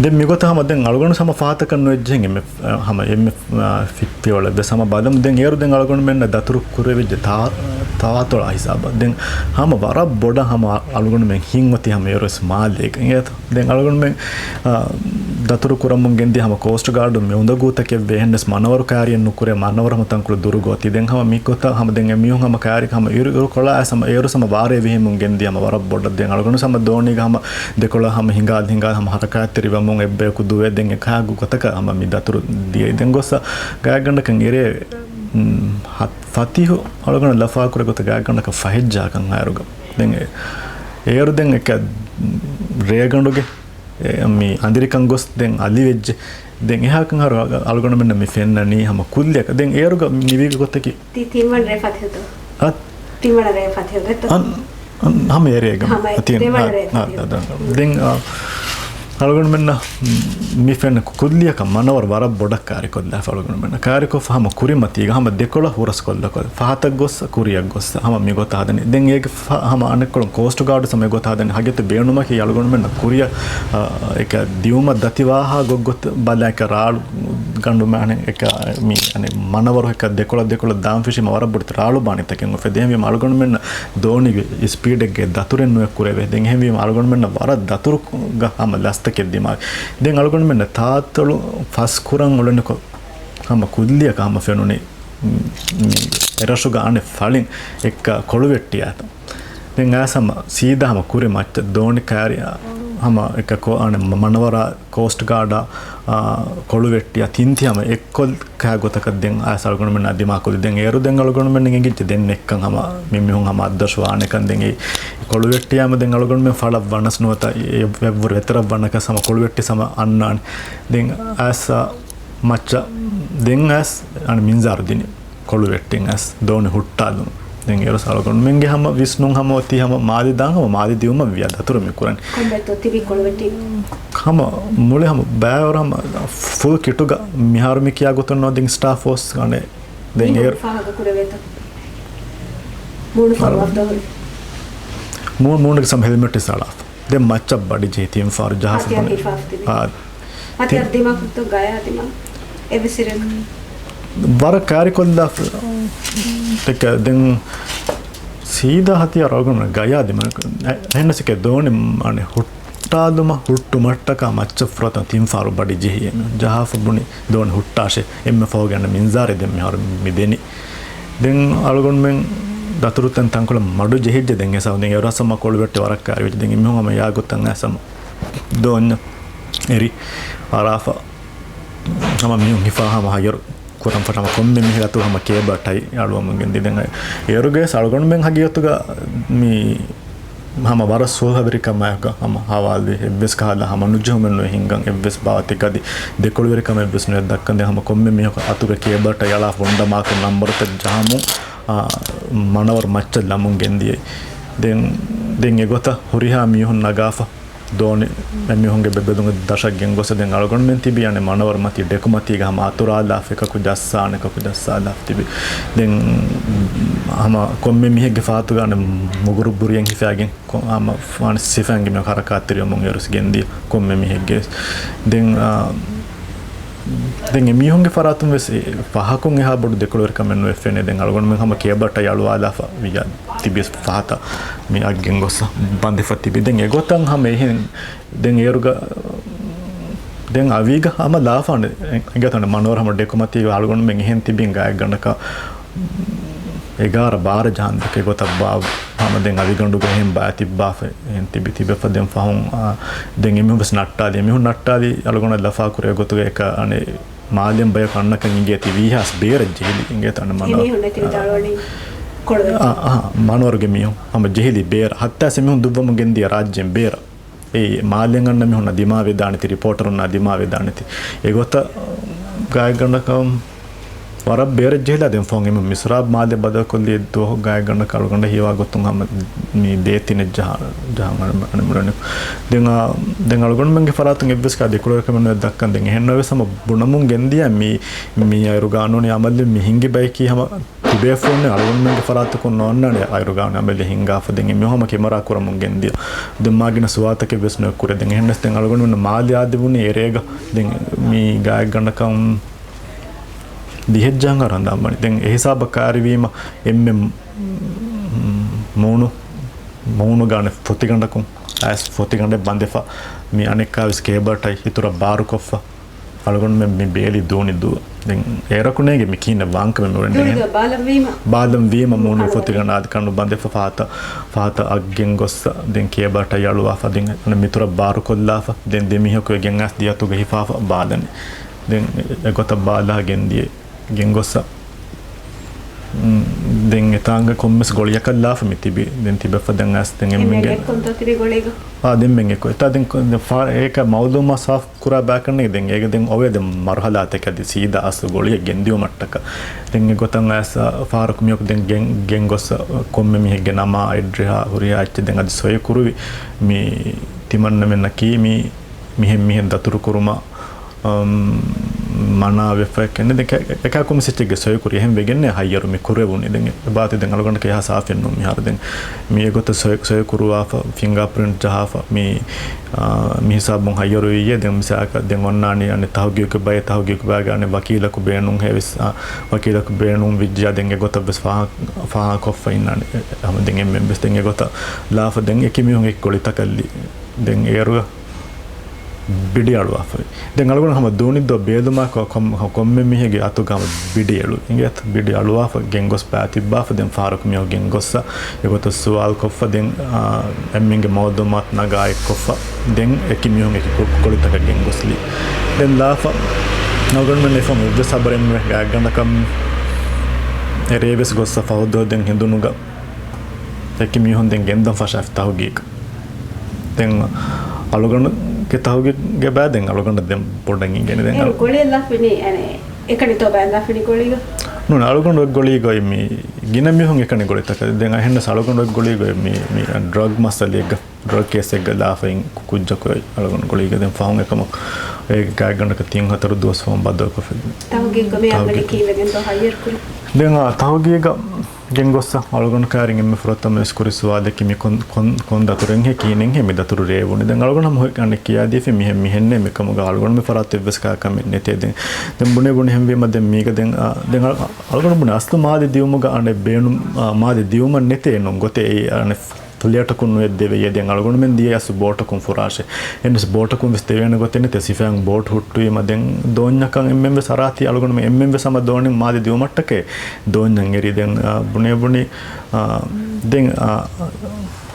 ދެން މިގޮތަށް ހަމަ ދެން އަޅުގަނޑު ހަމަ ފަހަތަކަށް ނުވެއްޖެ ހެން އެންމެ، އަ، ހަމަ އެންމެ، އަ، ފި-، ފިޔަވަޅަށް ވެސް ހަމަ ބަލަމު. ދެން އޭރު ދެން އަޅުގަނޑުމެންނަށް ދަތުރު ކުރެވިއްޖެ ތާ-، ތާތޮޅާ ހިސާބަށް. ދެން ހަމަ ވަރަށް ބޮޑަށް ހަމަ އަޅުގަނޑުމެން ހިން އޮތީ ހަމަ އޭރު ވެސް މާލޭގަ. އިނގޭތަ؟ ދެން އަޅުގަނޑުމެން، އާ، ދަތުރު ކުރަމުން ގެންދިޔަ ހަމަ ކޯސްޓް ގާޑު މި އުނދަގޫތަކެއްވެ އެހެންނަސް މަނަވަރު ކާރިއެއް ނުކުރޭ، މަނަވަރު ހަމަ ތަންކޮޅު ދުރު ގޮތީ. ދެން ހަމަ މި ގޮތަށް ހަމަ ދެން އެ މީހުން ހަމަ ކާރި ހަމަ އިރު، އިރު ކޮޅާ އައިސް ހަމަ އޭރު ހަމަ ވާރޭ ވިހެމުން ގެންދިޔަ ހަމަ ވަރަށް ބޮޑަށް. ދެން އަޅުގަނޑު ހަމަ ދޯނީގަ ހަމަ ދެކޮޅަށް ހަމަ ހިނގާ، ހިނގާ ހަމަ ހަރަކާތްތެރިވަމުން އެއްބަޔަކު ދުވެ. ދެން އެކާ ގޮތަކަށް ހަމަ މި ދަތުރު ދިޔައީ. ދެން ގޮއްސަ ގާތްގަނޑަކަށް އެރޭ، މް، ހަ-، ފަތިހު އަޅުގަނޑަށް ލަފާކުރެ ގޮތަށް ގާތްގަނޑަކަށް ފަހެއްޖާކަން ހާއިރުގަ. ދެން އެ-، އޭރު ދެން އެކަ ރޭގަނޑުގެ އެ، މި އަނދިރިކަން ގޮސް ދެން އަލިވެއްޖެ. ދެން އެހާކަން ހަރު އަ-، އަޅުގަނޑުމެންނަށް މި ފެންނަނީ ހަމަ ކުއްލިއަކަށް. ދެން އޭރުގަ މިވީގެ ގޮތަކީ. ތި-، ތިންވަނަ ރޭ ފަތިހުތޯ؟ އަ؟ ތިންވަނަ ރޭ ފަތިހުގެތޯ؟ އަން-، އަން-، ހަމަ އެރޭގަ. ހަމަ އަ، ތިން-، ތިންވަނަ އަ، ރޭ އަ، ފަތިހު. އަ، އަ، ދެން، އަ، އަޅުގަނޑުމެންނަށް މި ފެންނަ ކުއްލިއަކަށް މަނަވަރު ވަރަށް ބޮޑަށް ކާރިކޮށްލާފަ އަޅުގަނޑުމެންނަށް. ކާރިކޮށްފަ ހަމަ ކުރިމަތީގަ ހަމަ ދެކޮޅަށް ހުރަސްކޮށްލަކޮށް ފަހަތަށް ގޮސް ކުރިއަށް ގޮސް ހަމަ މިގޮތަށް ހަދަނީ. ދެން އޭގެ ފަ-، ހަމަ އަނެއްކޮޅުން ކޯސްޓް ގާޑު ސަމެ ގޮތަށް ހަދަނީ. ހަގީގަތު ބޭނުމަކީ އަޅުގަނޑުމެންނަށް ކުރިއަށް، އަ، އެކަ ދިއުމަށް ދަތި ވާހާ ގޮއްގޮތް ބަލާ އެކަ ރާޅު ގަނޑުމެ އަނެއް އެކަ މި އަނެއް މަނަވަރު އެކަ ދެކޮޅަށް ދެކޮޅަށް ދާން ފެށީމަ ވަރަށް ބޮޑެތި ރާޅު ބާނިތަކެއް އުފެދޭ. އެހެންވީމަ އަޅުގަނޑުމެންނަށް ދޯނިގެ ސްޕީޑެއްގެ ދަތުރެއް ނުއެއް ކުރެވޭ. ދެން އެހެންވީމަ އަޅުގަނޑުމެންނަށް ވަރަށް ދަތުރުގަ ހަމަ ލަސްތަކެއް ދިމާވި. ދެން އަޅުގަނޑުމެންނަށް ތާއްތަޅު ފަސް ކުރަން އުޅެނިކޮށް ހަމަ ކުއްލިއަކަށް ހަމަ ފެނުނީ، މި އެރަށުގަ އަނެއް ފަޅިން އެއްކަ ކޮޅުވެއްޓިއާތަން. ދެން އައިސް ހަމަ ސީދާ ހަމަ ކުރި މައްޗަށް ދޯނި ކާރި، ހަމަ އެކަކު އަނެއް މަނަވަރާ ކޯސްޓް ގާޑާ، އާ، ކޮޅުވެއްޓިއާ ތިން ތި ހަމަ އެއްކޮށް ކާ ގޮތަކަށް ދެން އައިސް އަޅުގަނޑުމެންނާ ދިމާކޮށްލި. ދެން އޭރު ދެން އަޅުގަނޑުމެން އެނގިއްޖެ ދެން ނެއްކަން ހަމަ މި މީހުން ހަމަ އައްދަށް ވާނެކަން. ދެން އެ ކޮޅުވެއްޓިއާމަ ދެން އަޅުގަނޑުމެން ފަޅަށް ވަނަސް ނުވަތަ އެ ވެއްވުރެ ވެތަރަށް ވަނަކަސް ހަމަ ކޮޅުވެއްޓި ހަމަ އަންނާނެ. ދެން އައިސް މައްޗަށް ދެން އައިސް އަނެއް މިންޒާރު ދިނި. ކޮޅު ވެއްޓިން އަސް ދޯނި ހުއްޓާލުން. ދެން އޭރު އަޅުގަނޑުމެންގެ ހަމަ ވިސްނުން ހަމަ އޮތީ ހަމަ މާލެ ދާން ހަމަ މާލެ ދިއުމަށް ވިޔާ ދަތުރު މި ކުރަން. ކޮންމެއްތޯ ތިބީ ކޮޅު ވެއްޓިން؟ ހަމަ މުޅި ހަމަ ބައިވަރު ހަމަ ފުލް ކިޓުގަ މިހާރު މި ކިޔާ ގޮތުން ނޯ ދެން ސްޓާފް ފޯސް ގަނެ. ދެން މީހުން އޭރު ފާހަގަ ކުރެވޭތަ؟ މޫނު ފޮރުވަފްތޯ؟ މޫ-، މޫނުގެ ސަމް ހެލްމެޓް ސަޅާފަ. ދެން މައްޗަށް ބަޑި ޖެހި ތިން ފާރު ޖަހާފަ ހަތިޔާރު ބުނެ. ހިފާފަ ތިބި. އާ. ހަތިޔާރު ތި- ދިމާކުންތޯ ގަޔާ ދިމާ؟ އެވެސިރެން. ވަރަށް ކާރިކޮށްލާފަ. ދެން ސީދާ ހަތިޔާރު އަޅުގަނޑު ގަޔާ ދިމާ. އެ-، އެހެންނަސް އެކޭ ދޯނި އަނެއް ހުއްޓާލުމަށް ހުއްޓުމަށްޓަކާ މައްޗަށް ފުރަތަމަ ތިން ފާރު ބަޑި ޖެހި. ޖަހާފަ ބުނި ދޯނި ހުއްޓާށޭ. އެންމެ ފަހުގެ އަނެއް މިންޒާރެއް ދެން މިހާރު މި ދެނީ. ދެން އަޅުގަނޑުމެން ދަތުރުތަން ތަންކޮޅެއް މަޑު ޖެހިއްޖެ ދެން އެސާ ދެން އެރަސަމަ ކޮޅު ވެއްޓި ވަރަށް ކާރިވެއްޖެ. ދެން އެމީހުން ހަމަ ޔާ ގޮތަށް އައިސް ހަމަ ދޯންޏަށް އެރި އަރާފަ ހަމަ މީހުން ހިފާ ހަމަ ހައްޔަރު ކުރަން ފަށަ ހަމަ ކޮންމެ މީހެއް އަތުގަ ހަމަ ކޭބަލް ޓައި އަޅުވަމުން ގެންދި. ދެން އޭރުގެ އަޅުގަނޑުމެން ހަގީގަތުގަ މި ހަމަ ވަރަށް ސުހަވެރިކަމާއެކު ހަމަ ހަވާލުވި އެއްވެސް ކަހަލަ ހަމަ ނުޖެހުމެއް ނުވެ ހިންގަން އެއްވެސް ބާވަތެއް އަދި ދެކޮޅުވެރިކަމެއް ވެސް ނުވެ ދައްކަން. ދެން ހަމަ ކޮންމެ މީހަކު އަތުގަ ކޭބަލް ޓައި އަޅާފަ ބޮންޑަ މާކު ނަންބަރުތައް ޖަހަމުން އާ، މަނަވަރު މައްޗަށް ލަމުން ގެންދިޔައީ. ދެން، ދެން އެގޮތަށް ހުރިހާ މީހުން ނަގާފަ ދޯނި އެމީހުންގެ ބެއްބެދުންގެ ދަށަށް ގެންގޮސް ދެން އަޅުގަނޑުމެން ތިބީ އަނެއް މަނަވަރު މަތީ ޑެކުމަތީގަ ހަމަ އަތުރާލާފަ އެކަކު ޖައްސާނެ އެކަކު ޖައްސާލާފަ ތިބި. ދެން ހަމަ ކޮންމެ މީހެއްގެ ފަހަތުގަ އަނެއް މުގުރު ބުރިއެއް ހިފާގެން ކޮ-، ހަމަ ފާނި ސިފައިންގެ މި ހަރަކާތްތެރިވަމުން އޭރުސް ގެންދިޔަ ކޮންމެ މީހެއްގެ. ދެން، އާ، ދެން އެމީހުންގެ ފަރާތުން ވެސް އެ ފަހަކުން އެހާ ބޮޑު ދެކޮޅުވެރިކަމެއް ނުވެ ފެނޭ. ދެން އަޅުގަނޑުމެން ހަމަ ކޭބަލް ޓައި އަޅުވާލާފަ ވިޔާ ތިބި ފަހަތަށް މި އަށް ގެންގޮސް ބަނދެފަ ތިބި. ދެން އެގޮތަށް ހަމަ އެހެން ދެން އޭރުގަ ދެން އަވީގަ ހަމަ ލާފާނެ އެނގޭތަނެ މަނަވަރު ހަމަ ޑެކުމަތީގަ އަޅުގަނޑުމެން އެހެން ތިބިން ގާތްގަނޑަކަށް އެގާރަ ބާރަ ޖަހަން ދެކެ ގޮތަށް ބާ ހަމަ ދެން އަވިގަނޑުގަ އެހެން ބާ ތިއްބާފަ އެހެން ތިބި ތިބެފަ ދެން ފަހުން، އާ، ދެން އެމީހުން ވެސް ނައްޓާލި. އެމީހުން ނައްޓާލި އަޅުގަނޑަށް ލަފާ ކުރޭ ގޮތުގަ އެކަ އަނެއް މާލެން ބަޔަކު އަންނަކަން އިނގޭތީ ވީހާސް ބޭރަށް ޖެހިލި އިނގޭތަ އަނެއް މަނާ. އެމީހުން ނެތި ދާޅުވަނީ ކޮޅުވެއްޓި. އާ، އާ، މަނަވަރުގެ މީހުން ހަމަ ޖެހިލި ބޭރަށް. ހައްތާސް އެމީހުން ދުއްވަމުން ގެންދިޔަ ރާއްޖޭން ބޭރަށް. އެ މާލެން އަންނަ މީހުންނާ ދިމާވެދާނެތި، ރިޕޯޓަރުންނާ ދިމާވެދާނެތި. އެގޮތަށް ގާތްގަނޑަކަށް ވަރަށް ބޭރަށް ޖެހިލާ ދެން ފަހުން އެމީހުން މިސްރާބް މާލެ ބަދަލުކޮށްލި ދުވަހު ގާތްގަނޑަކަށް އަޅުގަނޑަށް ހީވާ ގޮތުން ހަމަ މި ދޭތިނެއް ޖަހާ، ޖަހާ އަނެއް މުޅެނެ. ދެން އާ، ދެން އަޅުގަނޑުމެންގެ ފަރާތުން އެއްވެސް ކާ ދެކޮޅުވެރިކަމެއް ނުވެ ދައްކަން. ދެން އެހެން ނުވެސް ހަމަ ބުނަމުން ގެންދިޔަ މި، މި އައިރު ގާނޫނީ އަމަލު މި ހިނގި ބަޔަކީ ހަމަ ތިބޭފުޅުންނެއް އަޅުގަނޑުމެންގެ ފަރާތަކުން ނޯންނާނެ އައިރު ގާނޫނީ އަމަލެއް ހިންގާފަ. ދެން އެމީހުން ހަމަ ކެމެރާ ކުރަމުން ގެންދިޔަ. ދެން މާގިނަ ސުވާލުތަކެއް ވެސް ނުއެއް ކުރޭ. ދެން އެހެންނަސް ދެން އަޅުގަނޑުމެން މާލެ އާދެވުނީ އެރޭގަ. ދެން މި ގާތްގަނޑަކަށް ދިހަ ޖަހަން ހަރަން ދާން ވަނީ. ދެން އެހިސާބަށް ކައިރިވީމަ އެންމެ މޫނު، މޫނު ގާނެ ފޮތިގަނޑަކުން އައިސް ފޮތިގަނޑެއް ބަނދެފަ މި އަނެއްކާވެސް ކޭބަލް ޓައި އިތުރަށް ބާރުކޮށްފަ. އަޅުގަނޑުމެން މި ބޭލި ދޫނި ދުވަ. ދެން އޭރަކު ނޭނގެ މި ކިހިނެއް ވާންކަމެއް މި އުޅެން ދޫނި ނޭނގެ. ދުވަ ބާލަން ވީމަ. ބާލަން ވީމަ މޫނު ކަނު ފޮތިގަނޑާ ކަނޑު ބަނދެފަ ފަހަތަށް، ފަހަތަށް އަށް ގެންގޮއްސަ. ދެން ކޭބަލް ޓައި އަޅުވާފަ. ދެން އަނެއް މިތުރަށް ބާރުކޮށްލާފަ. ދެން ދެމީހަކު އެ ގެން އައިސް ދިޔަތުގަ ހިފާފަ ބާލަނީ. ދެން އެގޮތަށް ބާލާ ގެންދިޔަ ގެންގޮއްސަ. ދެން އެތާނގަ ކޮންމެސް ގޮޅިއަކަށް ލާފަ މި ތިބި. ދެން ތިބެފަ ދެން އައިސް ދެން އެންމެން އެންމެން ގެ-، އެއްކޮންތޯ ތިބި ގޮޅީގަ؟ އާ، ދެންމެން އެއްކޮ. އެތާ ދެން ކޮ-، ދެން ފާ-، އޭކަ މައުލޫމާ ސާފް ކުރާ ބަޔަކަށް ނޭނގެ. ދެން އޭގެ ދެން އޮވޭ ދެން މަރުހަލާތަކަށް އަދި ސީދާ އަސްލު ގޮޅިއެއް ގެންދިއުމަށްޓަކަ. ދެން އެގޮތަށް އައިސް ފަހަރަކު މިއޮކު ދެން ގެން، ގެންގޮއްސަ ކޮންމެ މީހެއްގެ ނަމާ، އެޑްރެހާ، ހުރިހާ އެއްޗެއް ދެން އަދި ސޮއި ކުރުވި މި ތިމަންނަމެންނަކީ މި މިހެން މިހެން ދަތުރު ކުރުމަށް، އަމް، މަނާވެފަ ކެންނެ. ދެން ކެ-، އެކާ ކޮންމެސް އެއްޗެއްގެ ސޮއި ކުރި އެހެން ވެގެންނޭ ހައްޔަރު މި ކުރެވުނީ. ދެން އެބާތި ދެން އަޅުގަނޑަކަށް އެހާ ސާފެއް ނޫން މިހާރު. ދެން މި އެގޮތަށް ސޮއި، ސޮއި ކުރުވާފަ، ފިންގާ ޕްރިންޓް ޖަހާފަ، މި، އާ، މި ހިސާބުން ހައްޔަރު ވިއްޔެ. ދެން މިސާލަކަށް ދެން އޮންނާނީ އަނެއް ތަހުގީގު ބައެއް، ތަހުގީގު ބައިގަ އަނެއް ވަކީލަކު ބޭނުން ހެވިސް، އާ، ވަކީލަކު ބޭނުން ވިއްޖިޔާ ދެން އެގޮތަށް ވެސް ފާހަ-، ފާހަގަކޮށްފަ އިންނާނެ. އެ-، ހަމަ ދެން އެންމެން ވެސް ދެން އެގޮތަށް ލާފަ ދެން އެކި މީހުން އެކި ގޮޅިތަކަށްލި. ދެން އޭރުގަ ބިޑި އަޅުވާފައި. ދެން އަޅުގަނޑު ހަމަ ދޫނިއްދޯ ބޭލުމާ ކޮ-، ކޮން-، ކޮންމެ މީހެއްގެ އަތުގަ ހަމަ ބިޑި އެޅު. އިނގޭތަ؟ ބިޑި އަޅުވާފަ ގެންގޮސް ބާތިއްބާފަ ދެން ފަހަރަކު މިއޮ ގެންގޮއްސަ އެގޮތަށް ސުވާލު ކޮށްފަ ދެން، އާ، އެންމެންގެ މައުލޫމާތު ނަގާ އެއްކޮށްފަ ދެން އެކި މީހުން އެކި ކު-، ގޮޅިތަކަށް ގެންގޮސްލީ. ދެން ލާފަ އަޅުގަނޑުމެން އެފަ އެއްވެސް ހަބަރެއް ނުވެ ގާތްގަނޑަކަށް އެރޭ ވެސް ގޮއްސަ ފަހުދޯ ދެން ހެނދުނުގަ އެކި މީހުން ދެން ގެންދަން ފަށާފި ތަހުގީގަށް. ދެން އަޅުގަނޑުގެ ތަހުގީގެ ބައި ދެން އަޅުގަނޑަށް ދެން ބޮޑަށް އިނގޭނެ ދެން. އޭރު ގޮޅިއެއް ލާފިނީ އެނެ، އެކަނިތޯ ބައި ލާފިނީ ގޮޅީގަ؟ ނޫން، އަޅުގަނޑު އޮތް ގޮޅީގަ އޮތް މި ގިނަ މީހުން އެކަނި ގޮޅިތަކަށް. ދެން އަހެންނަސް އަޅުގަނޑު އޮތް ގޮޅީގަ އޮތް މި، މި ޑްރަގް މައްސަލައެއްގަ، ޑްރަގް ކޭސްއެއްގަ ލާފައިން ކު-، ކުއްޖަކު އޮތް އަޅުގަނޑު ގޮޅީގަ. ދެން ފަހުން އެކަމަކު އޭގެ ގާތްގަނޑަކަށް ތިން ހަތަރު ދުވަސް ފަހުން ބައްދަލުކޮށްފި. ތަހުގީގު މި އަންނަނީ ތަހުގީގު. ކީއްވެގެންތޯ ހައްޔަރު ކުރީ؟ ދެން އާ ތަހުގީގަށް ގެންގޮއްސަ އަޅުގަނޑު ކައިރިން އެންމެ ފުރަތަމަ ވެސް ކުރި ސުވާލަކީ މި ކޮން، ކޮން، ކޮން ދަތުރެއްހޭ ކިހިނެއްހޭ މި ދަތުރު ރޭވުނީ. ދެން އަޅުގަނޑު ހަމަ އަނެއް ކިޔާދީފި މިހެން، މިހެންނޭ މިކަމުގަ އަޅުގަނޑު މި ފަރާތު އެއްވެސް ކާކަމެއް ނެތޭ. ދެން، ދެން ބުނެ ބުނި ހެންވީމަ ދެން މީގަ ދެން، އާ، ދެން އަޅު-، އަޅުގަނޑު ބުނެ އަސްލު މާލެ ދިއުމުގަ އަނެއް ބޭނު-، އާ، މާލެ ދިއުމަށް ނެތޭ ނޫން ގޮތެއް އެއީ އަނެއް ފްލެޓަކުން ނުއެއް ދެވެޔޭ. ދެން އަޅުގަނޑުމެން ދިޔަ އަސް ބޯޓަކުން ފުރާށޭ. އެންވެސް ބޯޓަކުން ވެސް ދެވޭނެ ގޮތެއް ނެތޭ. ސިފައިން ބޯޓް ހުއްޓުވީމަ ދެން ދޯންޏަކަށް އެންމެން ވެސް އަރާތީ އަޅުގަނޑުމެން އެންމެން ވެސް ހަމަ ދޯނިން މާލެ ދިއުމަށްޓަކައި ދޯންޏަށް އެރި. ދެން، އާ، ބުނެ ބުނި، އާ، ދެން، އާ،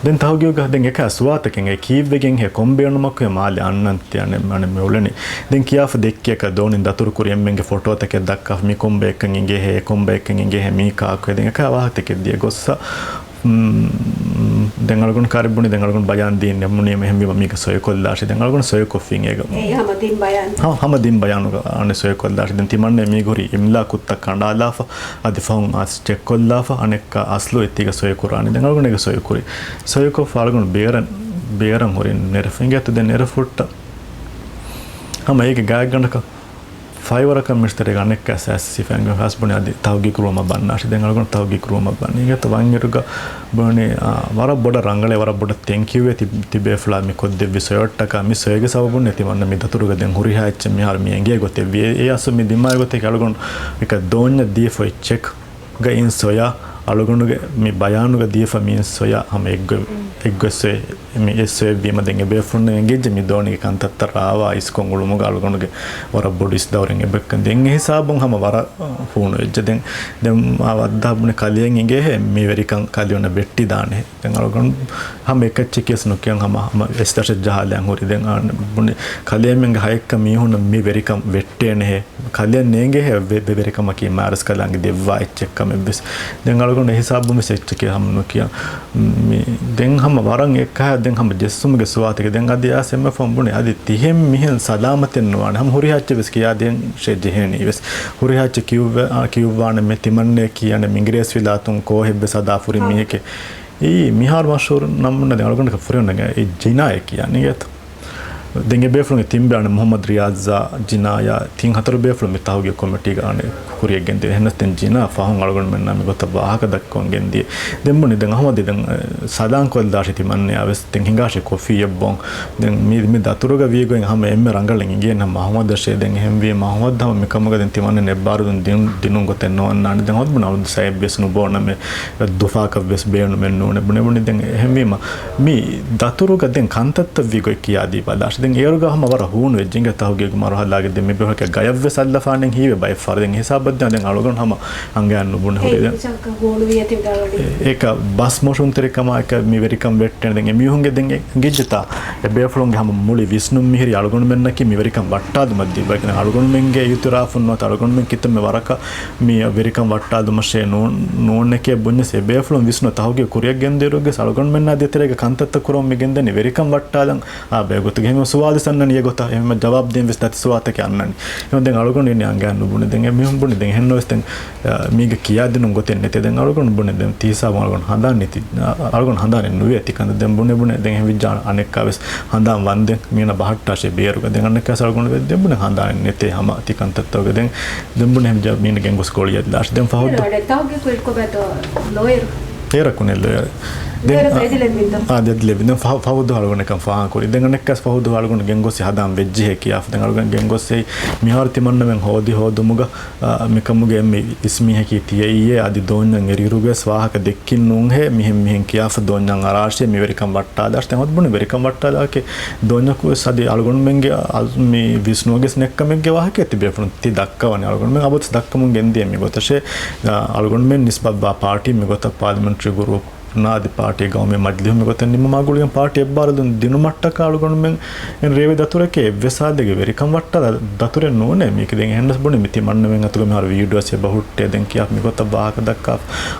ދެން ތަހުގީގުގަ ދެން އެކަ ސުވާތަކެއް އެ ކީއްވެގެން ހޭ ކޮން ބޭނުމަކު ހޭ މާލެ އަންނަން ތި އަނެއް، އަނެއް މި އުޅެނީ. ދެން ކިޔާފަ ދެއްކި އެކަ ދޯނިން ދަތުރު ކުރި އެންމެންގެ ފޮޓޯތަކެއް ދައްކާފަ މި ކޮން ބައެއްކަން އިނގޭ ހޭ، އެ ކޮން ބައެއްކަން އިނގޭ ހޭ މީ ކާކު ހޭ. ދެން އެކަ ވާހަކަތަކެއް ދިޔަ ގޮއްސަ ދެން އަޅުގަނޑު ކާރި ބުނި، ދެން އަޅުގަނޑު ބަޔާން ދީން ނެމުނީމަ ހެންވީމަ މީގަ ސޮއިކޮށްލާށި. ދެން އަޅުގަނޑު ސޮއިކޮށްފިން އޭގަ. އެ ހަމަ ދިން ބަޔާން. ހަ-، ހަމަ ދިން ބަޔާނުގަ އަނެއް ސޮއިކޮށްލާށި. ދެން ތިމަންނެ މީގުރި އިމްލާ ކުއްތައް ކަނޑާލާފަ، އަދި ފަހުން އަސް ޗެކްކޮށްލާފަ، އަނެއްކާ އަސްލު އެތީގަ ސޮއިކުރާނީ. ދެން އަޅުގަނޑު އޭގަ ސޮއިކުރި. ސޮއިކޮށްފަ އަޅުގަނޑު ބޭރަށް، ބޭރަށް ހުރި ނެރެފަ އިނގޭތަ ދެން ނެރެފުއްޓަ ހަމަ އޭގެ ގާތްގަނޑަކަށް ފައިވަރަކަށް މިސްތަރީގެ އަނެއްކާ ސައިސް ސިފައިންގެ ހާސް ބުނި އަދި ތަހުގީގު ރޫމަށް ބަންނާށި. ދެން އަޅުގަނޑު ތަހުގީގު ރޫމަށް ބަންނީ. އިނގޭތަ ވަންއިރުގަ ބުނި، އާ، ވަރަށް ބޮޑަށް ރަނގަޅޭ، ވަރަށް ބޮޑަށް ތެންކިއުވޭ ތި-، ތިބޭފުޅާ މި ކޮށްދެއްވި ސޮއެއްޓަކާ. މި ސޮއެގެ ސަބަބުން ތިމަންނަ މި ދަތުރުގަ ދެން ހުރިހާ އެއްޗެއް މިހާރު މި އެނގޭ ގޮތެއް ވި. އެ އަސްލު މި ދިމާވި ގޮތެއް އަޅުގަނޑު އެކަ ދޯންޏަށް ދީފަ އޮތް ޗެކް ގައިން ސޮޔާ އަޅުގަނޑުގެ މި ބަޔާނުގަ ދީފަ މިއިން ސޮޔާ ހަމަ އެއްގޮތް، އެއްގޮތް ސޮއެ، މި އެއް ސޮއެއްވީމަ ދެން އެބޭފުޅުންނަށް އެނގިއްޖެ މި ދޯނިގެ ކަންތައްތައް ރާވާ އިސްކޮށް އުޅުމުގަ އަޅުގަނޑުގެ ވަރަށް ބޮޑު އިސް ދައުރެއް އެބައްކަން ދެން އެ ހިސާބުން ހަމަ ވަރަށް ހޫނުވެއްޖެ. ދެން، ދެން އާ ވައްދާ ބުނި ކަލެއަށް އިނގޭހޭ މި ވެރިކަން ކަލެއުންނަށް ވެއްޓިދާނެ. ދެން އަޅުގަނޑު ހަމަ އެކައްޗެއް ކިޔަސް ނުކިޔަން ހަމަ، ހަމަ އެސްތަށެއް ޖަހާލައިން ހުރި. ދެން އާ ބުނި ކަލޭމެންގެ ހައެއްކަ މީހުންނަށް މި ވެރިކަން ވެއްޓޭނެހޭ. ކަލެއަށް ނޭނގޭހޭ ވެ-، ވެ-، ވެރިކަމަކީ މާރަސްކަލާނގެ ދެއްވާ އެއްޗެއްކަމެއްވެސް. ދެން އަޅުގަނޑު އެހިސާބުންވެސް އެއްޗެކޭ ހަމަ ނުކިޔަން. މި، ދެން ހަމަ ވަރަށް އެއްކަހަ، ދެން ހަމަ ޖެއްސުމުގެ ސުވާތެކޭ. ދެން އަދި އާސް އެންމެ ފަހުން ބުނި، އަދި ތިހެން މިހެން ސަލާމަތެއް ނުވާނެ. ހަމަ ހުރިހާ އެއްޗެއްވެސް ކިޔާދޭން ޝޭ ޖެހޭނީވެސް. ހުރިހާ އެއްޗެއް ކިޔުއްވެ-، އާ، ކިޔުއްވާނެ މެ ތިމަންނޭ ކީ އަނެއް މިނގިރޭސް ވިލާތުން ކޯހެއްވެސް ހަދާ ފުރި ހާ. މީހެކޭ. އެއީ މިހާރު މަޝްހޫރު ނަމުންނަށް ދެން އަޅުގަނޑަކަށް ފުރިހަމަ އެ ޖިނާއޭ ކިޔާނީ އިނގޭތަ؟ ދެން އެބޭފުޅުންގެ ތިން ބޭނުން މުހައްމަދު ރިޔާޒާ، ޖިނާޔާ ތިން ހަތަރު ބޭފުޅުން މި ތަހުގީގު ކޮމިޓީގަ އަނެއް ކުރިޔަށް ގެންދިޔަ. އެހެނަސް ދެން ޖިނާ ފަހުން އަޅުގަނޑުމެންނާ މި ގޮތަށް ވާހަކަ ދައްކަވަން ގެންދިޔަ. ދެން ބުނި ދެން އަހުމަދު ދެން، އެ، ސަލާން ކޮށްލާށި ތިމަންނެއާވެސް ދެން ހިނގާށި ކޮފީއެއް ބޯން. ދެން މި، މި ދަތުރުގަ ވީގޮތް ހަމަ އެންމެ ރަނގަޅަށް އިނގޭނެ ހަމަ އަހުމަދަށޭ. ދެން އެހެންވީމަ އަހުމަދު ހަމަ މިކަމުގަ ދެން ތިމަންނަ އެއްބާރުލުން ދިނު-، ދިނުން ގޮތެއް ނޯންނާނެ. ދެން އަހުމަދު ބުނި އަޅުގަނޑު ސައެއްވެސް ނުބޯނަމޭ. ދުފާކަށްވެސް ބޭނުމެއް ނޫނޭ. ބުނެ ބުނި ދެން އެހެންވީމަ މި ދަތުރުގަ ދެން ކަންތައްތައް ވީގޮތް ކިޔާދީ ބަލާށި. ދެން އޭރުގަ ހަމަ ވަރަށް ހޫނުވެއްޖެ އިނގޭ ތަހުގީގު މަރުހަލާގެ ދެން މި ބޭފުޅަކަށް ގަޔަށްވެސް އައްލަފާނެ ހީވޭ ބައެއް ފަހަރު. ދެން ހިސާބަށް ދިޔަ ދެން އަޅުގަނޑު ހަމަ އަނގައިން ނުބުނެ ހުރި. އެ ދެން ކުއްޖަކަށް ހޫނުވިޔޭ ތި ދަޅަނީ. އެ-، އެކަ ބަސް މޮށުންތެރިކަމާ އެކަ މި ވެރިކަން ވެއްޓޭނެ. ދެން އެމީހުންގެ ދެން އެ އިނގިއްޖެތާ އެބޭފުޅުންގެ ހަމަ މުޅި ވިސްނުން މިހިރީ އަޅުގަނޑުމެންނަކީ މި ވެރިކަން ވައްޓާލުމަށް ދިޔަ ބަޔަކު. އަޅުގަނޑުމެންގެ އިއުތިރާފުން ނުވަތަ އަޅުގަނޑުމެން ކިތަންމެ ވަރަކަށް މި ވެރިކަން ވައްޓާލުމަށޭ ނޫ-، ނޫނެކޭ ބުންޏަސް އެބޭފުޅުން ވިސްނު ތަހުގީގު ކުރިޔަށްގެންދިޔައިރުވެސް އަޅުގަނޑުމެންނާ ދޭތެރޭގަ ކަންތައްތައް ކުރަމުން މި ގެންދަނީ ވެރިކަން ވައްޓާލަން. އާ ބައެއް ގޮތުގަ އެހެން ސުވާލު އަންނަނީ އެގޮތަށް. އެހެން ޖަވާބު ދޭން ވެސް ނެތި ސުވާލުތަކެއް އަންނަނީ. އެހެން ދެން އަޅުގަނޑު އިނީ އަނގައިން ނުބުނެ. ދެން އެ މީހުން ބުނި ދެން އެހެންނުވެސް ދެން އާ، މީގަ ކިޔާދިނުން ގޮތެއް ނެތޭ. ދެން އަޅުގަނޑު ބުނެ ދެން ތީ ހިސާބުން އަޅުގަނޑު ހަނދާން ނެތި، އަ-، އަޅުގަނޑު ހަނދާނެއް ނުވޭ ތިކަން. ދެން ބުނެ ބުނެ ދެން އެހެން ވިއްޖާ އަނެއްކާވެސް ހަނދާން ވަންދެން މީނަ ބަހައްޓާށޭ ބޭރުގަ. ދެން އަނެއްކާސް އަޅުގަނޑު ވެ-، ދެން ބުނެ ހަނދާނެއް ނެތޭ ހަމަ ތިކަންތައްތަކުގަ. ދެން، ދެން ބުނެ ހެން ވިއްޖާ މީނަ ގެންގޮސް ގޮޅިއަށްލާށޭ. ދެން ފަހު ދެން އަޑެއް ތަހުގީގު ކުރި ކޮބާތޯ ލޯޔަރު؟ އޭރަކު ނެއް ލޯޔަރު. ދެން އާ، ދެތި ލެއްވި. ދެން ފަހު ދުވަހު އަޅުގަނޑަކަން ފާހަގަކުރި. ދެން އަނެއްކާސް ފަހު ދުވަހު އަޅުގަނޑު ގެންގޮސް ހަދާން ވެއްޖެހޭ ކިޔާފަ. ދެން އަޅުގަނޑު ގެންގޮސް މިހާރު ތިމަންނަމެން ހޯދި ހޯދުމުގަ، އާ، މިކަމުގެ އެންމެ އިސްމީހަކީ ތިޔައީއޭ، އަދި ދޯންޏަށް އެރިއިރުގަވެސް ވާހަކަ ދެއްކިން ނޫންހޭ، މިހެން މިހެން ކިޔާފަ ދޯންޏަށް އަރާށޭ، މި ވެރިކަން ވައްޓާލާށޭ. ދެން ހަމަ ބުނި ވެރިކަން ވައްޓާލާކޭ ދޯންޏަކުވެސް އަދި އަޅުގަނޑުމެންގެ އަ-، މި ވިސްނުވަންވެސް ނެތްކަމެއްގެ ވާހަކައެއް ތިބޭފުޅުން ތި ދައްކަވަނީ. އަޅުގަނޑުމެން އަބަދު ދައްކަމުން ގެންދިޔަ މި ގޮތަށޭ، އަ، އަޅުގަނޑުމެން ނިސްބަތްވާ ޕާޓީ މި ގޮތަށް ޕާލިމެންޓްރީ ގުރޫޕް ނާ އަދި ޕާޓީ ގައުމީ މަޖިލީހު މި ގޮތަށް ނިންމުމާ ގުޅިގެން ޕާޓީ އެއްބާރުލުން ދިނުމަށްޓަކާ އަޅުގަނޑުމެން ރޭވި ދަތުރެކޭ އެއްވެސް ހާލެއްގެ ވެރިކަން ވައްޓާ ދަ-، ދަތުރެއް ނޫނޭ. މީކި ދެން އެހެންނަސް ބުނި މި ތިމަންނަމެން އަތުގަ މިހާރު ވީޑިއޯސް އެބަހުއްޓޭ ދެން ކިޔާ މި ގޮތަށް ވާހަކަ ދައްކާ